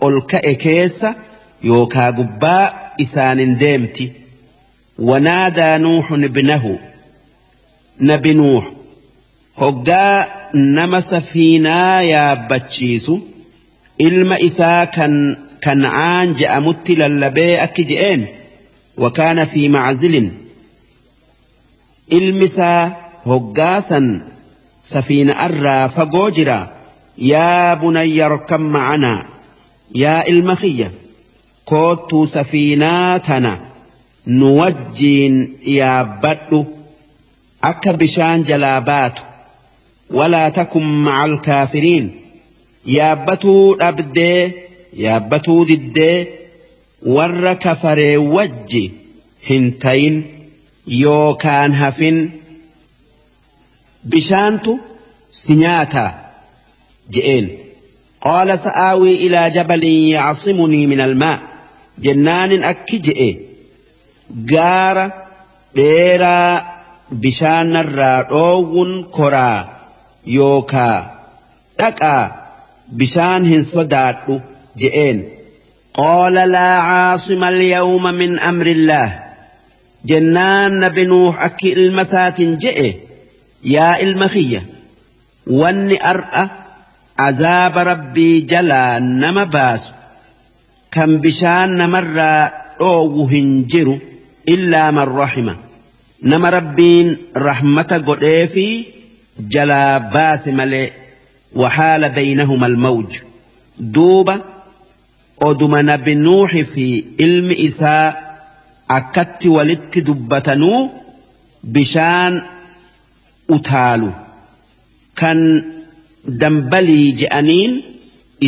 ol ka'e keessa yookaa gubbaa isaanin deemti. Wanaadaa Nuuhun ibnahu nabi Nuuh hoggaa nama safiinaa yaabbachiisu ilma isaa kan Kancaan je'amutti lallabee akki je'een. Wakaana fi macazilin ilmi isaa hoggaasan safiina irraa fagoo jira. Yaa bunayya arkab ma'anaa yaa ilma kiyya koottuu safiinaa tana nu wajjiin yaabbadhu akka bishaan jalaa baatu. Walaa takun ma'al kaafiriin yaabbatuu dhabdee yaabbatuu diddee warra kafaree wajji hin tayin yookaan hafin bishaantu si nyaataa je'een. Qaala sa'aawii ilaa jabalin ya'simunii min almaa jennaanin akki je'e gaara dheeraa bishaanarraa dhoowwun koraa yookaa dhaqaa bishaan hin sodaadhu je'een. Qaala laa caasima alyawma min amrillaah jennaan nabi Nuuh akki ilma isaatiin je'e yaa ilma kiyya wanni ar'a azaaba rabbii jalaa nama baasu kan bishaan namarraa dhoowwu hin jiru illaa man rahima Nama Rabbiin rahmata godheefi jalaa baase malee. Waxaala baynahuma almawj. Duuba oduma Nabi Nuuhi fi ilmi isaa akkatti walitti dubbatanuu bishaan utaalu kan dambalii je'aniin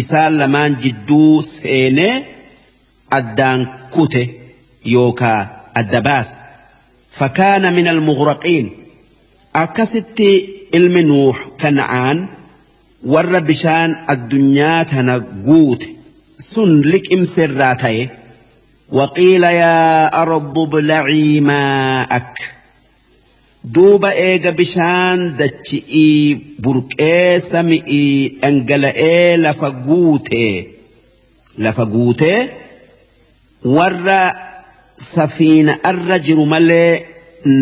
isaan lamaan jidduu seenee addaan kute yookaa adda baase. Fakaana min almughraqiin. Akkasitti ilmi Nuuh Kan'aan warra bishaan addunyaa tana guute sun liqimserraa ta'e. Waqiila yaa ardu ibla'ii maa'ak. Duuba eega bishaan dachi'ii burqee sami'ii dhangala'ee lafa guutee warra safiina arra jiru malee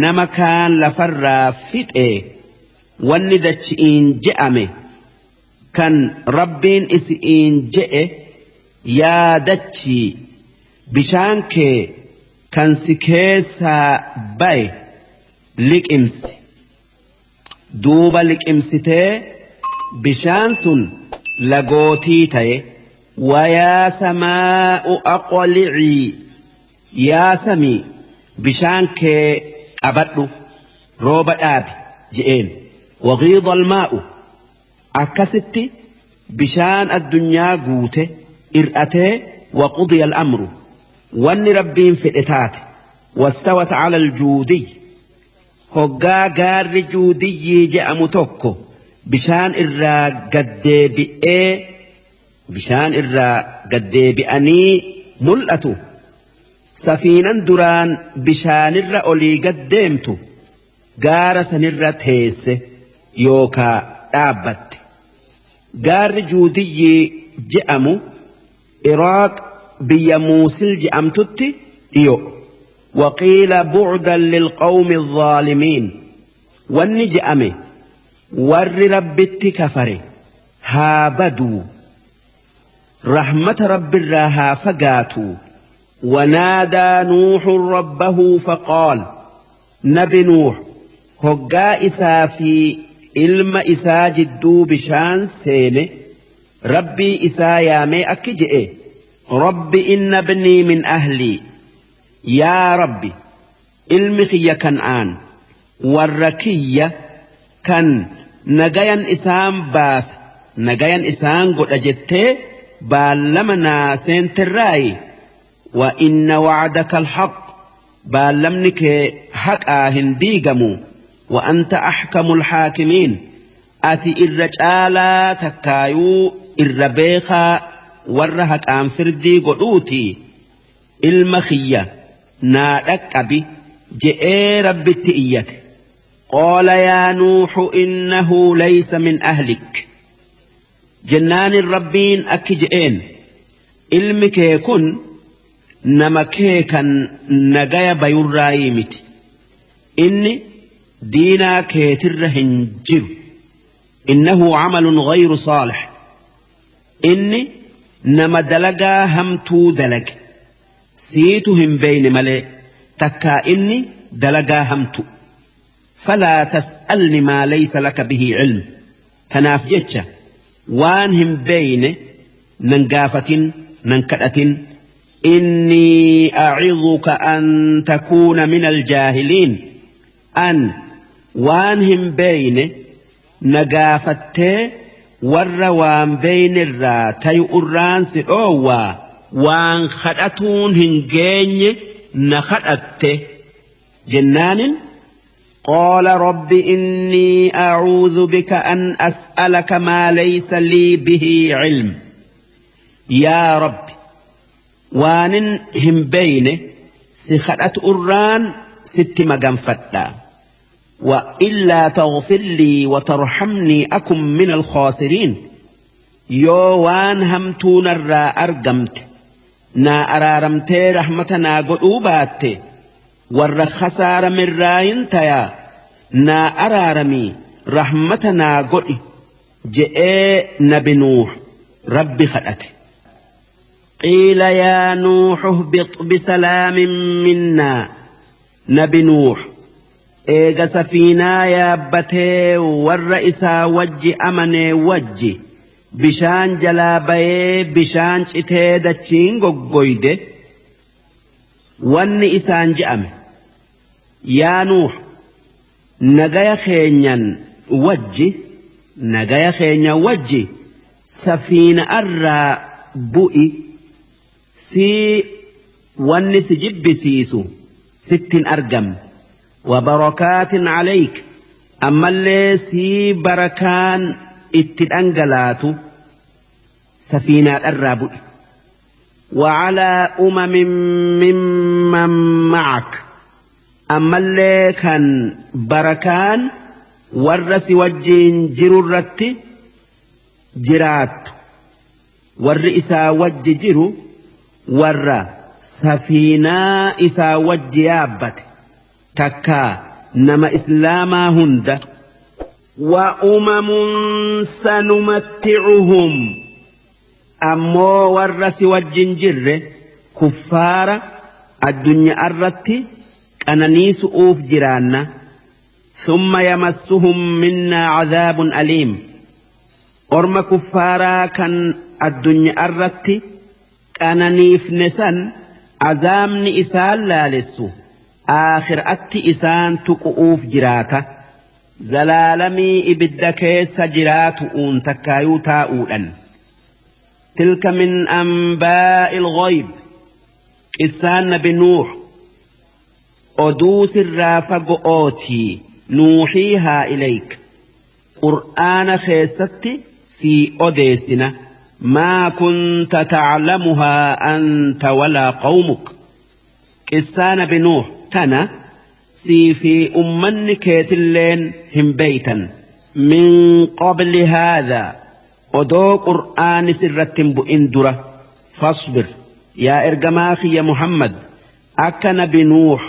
nama kaan lafarraa fixe, wanni dachi'iin je'ame kan Rabbiin isi'iin je'e: "Yaa dachii, bishaan kee kan si keessaa baye liqimsi." Duuba liqimsitee bishaan sun lagootii ta'e. ويا سماء أقلعي. Yaa samii, bishaan kee qabadhu, rooba dhaabi je'een. وغيض الماء. Akkasitti bishaan addunyaa guute ir'atee. وقضي الأمر. Wanni Rabbiin fedhe taate. واستوت على الجودي. Hoggaa gaarri Juudiyyii je'amu tokko bishaan irraa gaddeebi'ee, bishaan irraa gaddeebi'anii mul'atu, safiinan duraan bishaanirra olii gaddeemtu gaara sanirra teesse yookaa dhaabbatte. Gaarri Juudiyyii je'amu Iraaq biyya Muusil je'amtutti dhiyo. وقيل بعدا للقوم الظالمين. Wanni je'ame, warri Rabbitti kafare haa baduu, rahmata Rabbirraa haa fagaatu. ونادى نوح ربه فقال. Nabi Nuuh hoggaa isaa fi ilma isaa jidduu bishaan seene Rabbii isaa yaamee akki je'e: رب إن ابني من أهلي. Yaa Rabbi, ilmi kiyya Kan'aan warra kiyya kan nagayan isaan baasa, nagayan isaan godha jettee baallama naa seenterraayi. وإن وعدك الحق. Baallamni kee haqaa hin diigamu. وأنت أحكم الحاكمين. Ati irra caalaa takkaayuu irra beekaa warra haqaan firdii godhuuti, ilma kiyya naa dhaqqabi je'ee Rabbitti iyyate. قال يا نوح إنه ليس من أهلك. Jennaan Rabbiin akki je'een: "Ilmi kee kun nama kee kan nagaya bayurraayii miti, inni diinaa keetirra hin jiru. إنه عمل غير صالح. Inni nama dalagaa hamtuu dalage, siitu hin beeyne malee takkaa inni dalagaa hamtu. فلا تسألن ما ليس لك به علم. Tanaaf jecha waan hin beeyne nan gaafatin, nan kadhatin. إني أعظك أن تكون من الجاهلين. An waan hin beeyne na gaafattee warra waan beeynirraa tayu irraan si dhoowwaa. Waan kadhatuun hin geenye na kadhatte jennaanin. قال رب إني أعوذ بك أن أسألك ما ليس لي به علم. Yaa Rabbi, waanin hin beeyne si kadhatu irraan sitti maganfadha. وإلا تغفر لي وترحمني أكن من الخاسرين. Yoo waan hamtuu narraa argamte naa araaramtee rahmata naa godhuu baatte, warra khasaaramirraa hin tayaa, naa araaramii rahmata naa godhi je'ee Nabi Nuuh Rabbi kadhate. قيل يا نوح اهبط بسلام منا. Nabi Nuuh Eega safiinaa yaabbatee warra isaa wajji amanee wajji bishaan jalaa bayee bishaan citee dachiin goggoyde wanni isaan je'ame yaa Nuux nagaya keenyan wajji nagaya keenya wajji safiina irraa bu'i sii wanni si jibbisiisu sittin argamne. وبركات عليك أما اللي سي بركان اتدأنجلات سفينة الرابع وعلى أمم ممن معك أما اللي كان بركان ورس وجين جررت جرات والرئيسة وج جرو ور سفينة إسا وج يابت takka nama islaamaa hunda wa umamun sanumatti'uhum ammoo warra si wajjin jirre kuffaara addunyaa irratti qananiisu'uuf jiraanna thumma yamassuhum minnaa cadaabun aliim orma kuffaaraa kan addunyaa irratti qananiifne san azaabni isaan laalessu aakhiraatti isaan tuqu'uuf jiraata zalaalamii ibidda keessa jiraatu'uun takkaayuu taa'uudhan tilka min anbaa'il ghayb qissaan nabi Nuux oduu sirraa fago'ootii nuuxiihaa ilayk qur'aana keessatti sii odeessina maa kunta taclamuhaa anta walaa qawmuk qissaa nabi Nuux tana sii fi ummanni keetilleen hin beeytan min qabli haadhaa odoo qur'aani sirratti hin bu'in dura fasbir yaa ergamaa kiyya Muhammad akka nabi Nuux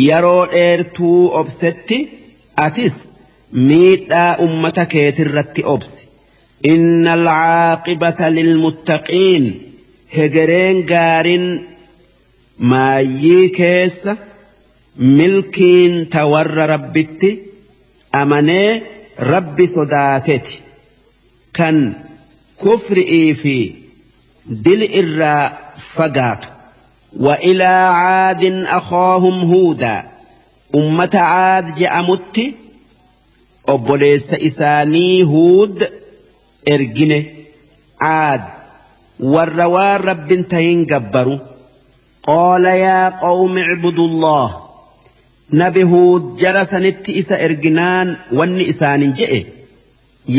yeroo dheertuu obsetti atis miidhaa ummata keetirratti obsi inna alcaaqibata lilmuttaqiin hegereen gaarin maayyii keessa milkiin ta warra rabbitti amanee rabbi sodaateti kan kufri'ii fi dil irraa fagaatu. Wa ilaa caadin akhaahum huudaa ummata caad je'amutti obboleessa isaanii Huud ergine. Caad warra waan rabbin tahin gabbaru. Qaala yaa qawmi icbudullah nabi Huud jara sanitti isa erginaan wanni isaanin je'e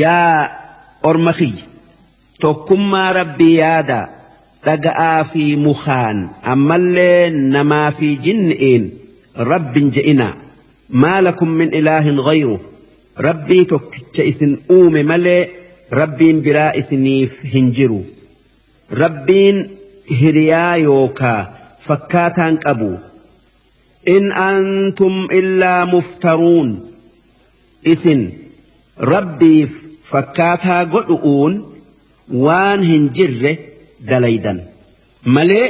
yaa orma kiyya tokkummaa rabbii yaadaa dhaga'aa fi mukaan ammallee namaa fi jinni'iin rabbin je'inaa maa lakum min ilaahin ghayru rabbii tokkicha isin uume malee rabbiin biraa isiniif hin jiru rabbiin hiriyaa yookaa fakkaataan qabu in antum illaa muftaruun isin rabbiif fakkaataa godhu'uun waan hin jirre dalaydan malee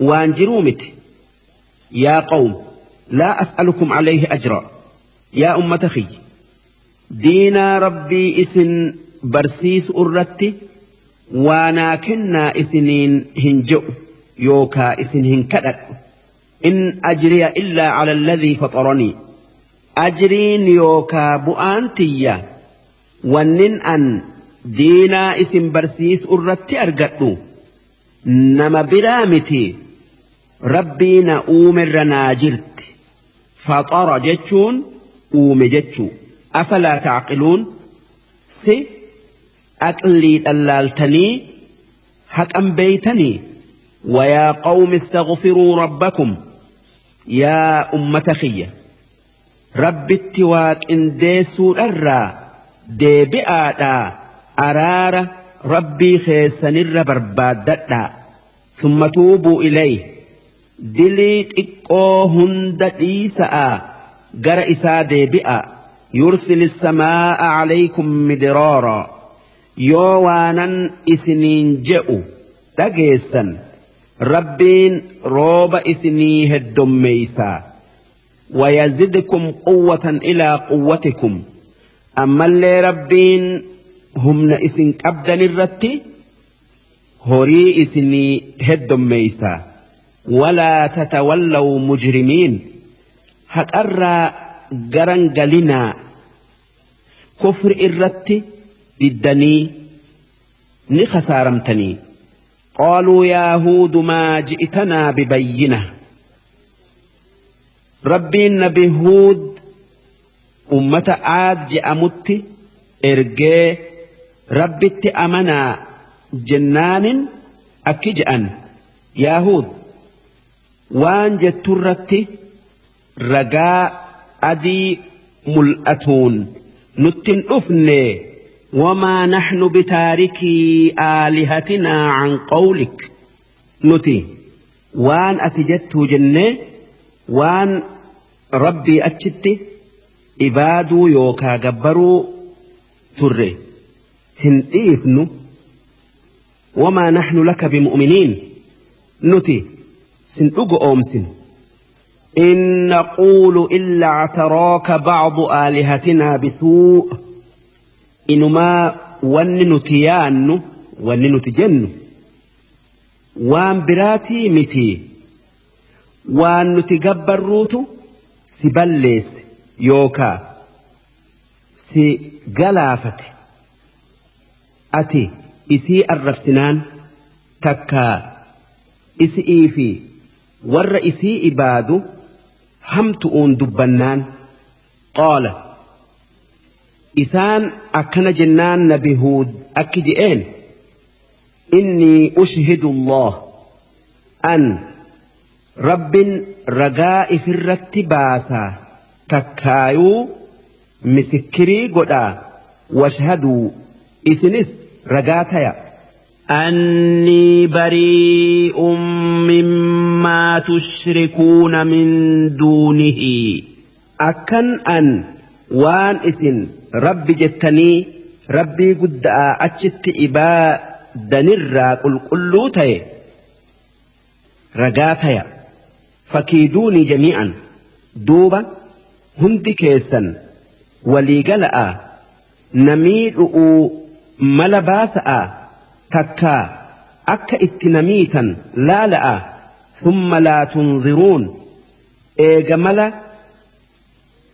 waan jiruu miti. Yaa qawm laa as'alukum alayhi ajra yaa ummata kiyya diinaa rabbii isin barsiisu irratti waanaa kennaa isiniin hin je'u yookaa isin hin kadhadhu. In ajriya illaa ala alladhii faxaranii ajriin yookaa bu'aan tiyya wannin an diinaa isin barsiisu irratti argadhu nama biraa miti rabbii na uumerra naa jirti. Faxara jechuun uume jechuu. Afalaa tacqiluun si aqlii dhallaaltanii haqan beeytanii. Wayaa qawmi istaghfiruu rabbakum yaa ummata kiyya rabbitti waaqindeessuudharraa deebi'aadhaa araara rabbii keessanirra barbaaddadhaa. Thumma tuubuu ilayhi dilii xiqqoo hunda dhiisa'aa gara isaa deebi'aa. Yursil samaa'a calaykum midraaraa yoo waanan isiniin je'u dhageessan rabbiin rooba isinii heddommeeysaa. ويزدكم قوة إلى قوتكم أما اللي ربين هم إسن قبدا الرتي هوري إسني هدم ميسا ولا تتولوا مجرمين هتأرى قرنقلنا كفر الرتي ضدني نخسارمتني قالوا يا هود ما جئتنا ببينة ربي النبي هود أمة عاد جأمت إرجي ربي أمنا جنان أكجأن يا هود وان جترت رجاء أدي ملأتون نتن أفني وما نحن بتاركي آلهتنا عن قولك نتي وان أتجدت جنة وان ربي أتشت إبادو يوكا جبرو تري هنديفنو وما نحن لك بمؤمنين نتي سنتوغ أومسن إن نقول إلا اعتراك بعض آلهتنا بسوء إنما وننتيان وننتجن وان براتي متي وان نتجبروت سبلس يوكا سجلافت أتي إسي الرفسنان تكا إسي في ور إسي إبادو همتؤون دبنان قال إسان أكن جنان نبي هود أكجئين إني أشهد الله أن رب رجاء في الرتباسا تكايو مسكري قدا واشهدوا إسنس رجاتيا أني بريء مما تشركون من دونه أكن أن وان إسن ربي جتني ربي قد أجت إبا دنرا قل قلوتي رجاتيا فكيدوني جميعا دوبا هندي كيسا وليقلأ نميل ملباسأ تكا أكا اتنميتا لا لأ ثم لا تنظرون إيجملا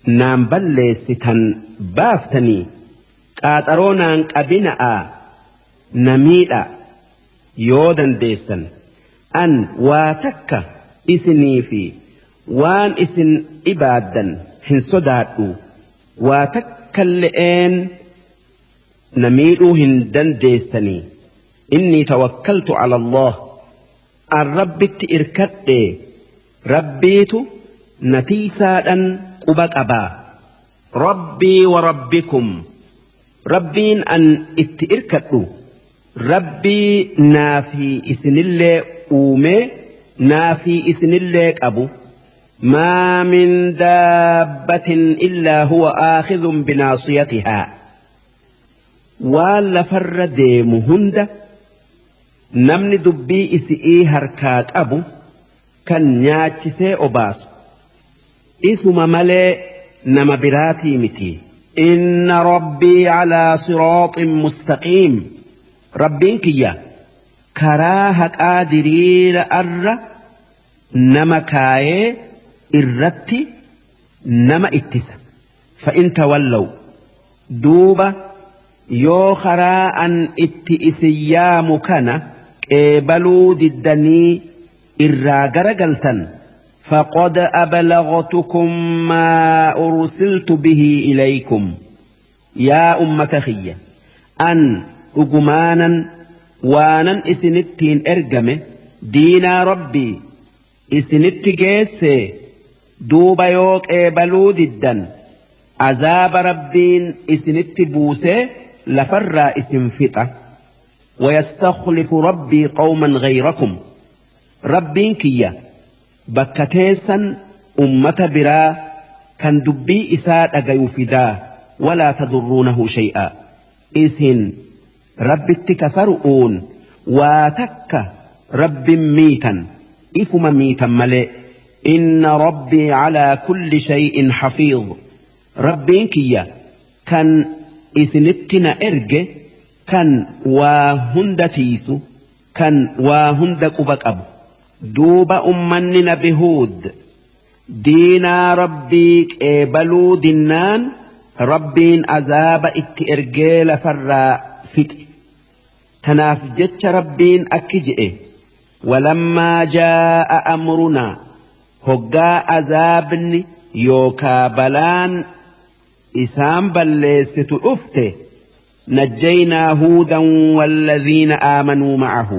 نام بلستن بافتني قاترونان قبناء نميلا يودن ديسن أن واتك إسني في وان إسن إبادا هن صداتو واتك اللئين نميلو هندن ديسني إني توكلت على الله الرب إركت ربيت نتيسا قبك أبا ربي وربكم ربين أن اتئركتو ربي نافي إسن الله أومي نافي إسن الله أبو ما من دابة إلا هو آخذ بناصيتها ولا فر ديمهند نمني دبي إسئي هركات أبو كان نياتشسي أباسو إسم ملي نما براتي متي إن ربي على صراط مستقيم ربينك يا كراهك آدريل أر نما كاي إرتي نما اتس فإن تولوا دوبا يو خراء اتئسيام كان قبلوا ددني إرا غرغلتن فقد أبلغتكم ما أرسلت به إليكم يا أمة خية أن أجمانا وانا إسنتين إرجمه دينا ربي إسنت جيس دوبا يوك إبلو ددا عذاب ربين إسنت بوسه لفر إسن فطة ويستخلف ربي قوما غيركم ربين كيا بكتيسا أمة برا كان دبي إساء أجيو فدا ولا تضرونه شيئا إسن رب التكفرؤون واتك رب ميتا إفما ميتا ملئ Inna rabbii calaa kulli shay'in xafiid. Rabbiin kiyya kan isinitti na erge kan waa hunda tiisu, kan waa hunda quba qabu. Duuba ummanni nabi Huud diinaa rabbii qeebaluu dinnaan rabbiin azaaba itti ergee lafarraa fixe. Tanaaf jecha rabbiin akki je'e: walammaa jaa'a amrunaa, hoggaa azaabni yookaa balaan isaan balleessitu dhufte, najjaynaa huudan walladhiina aamanuu ma'ahu.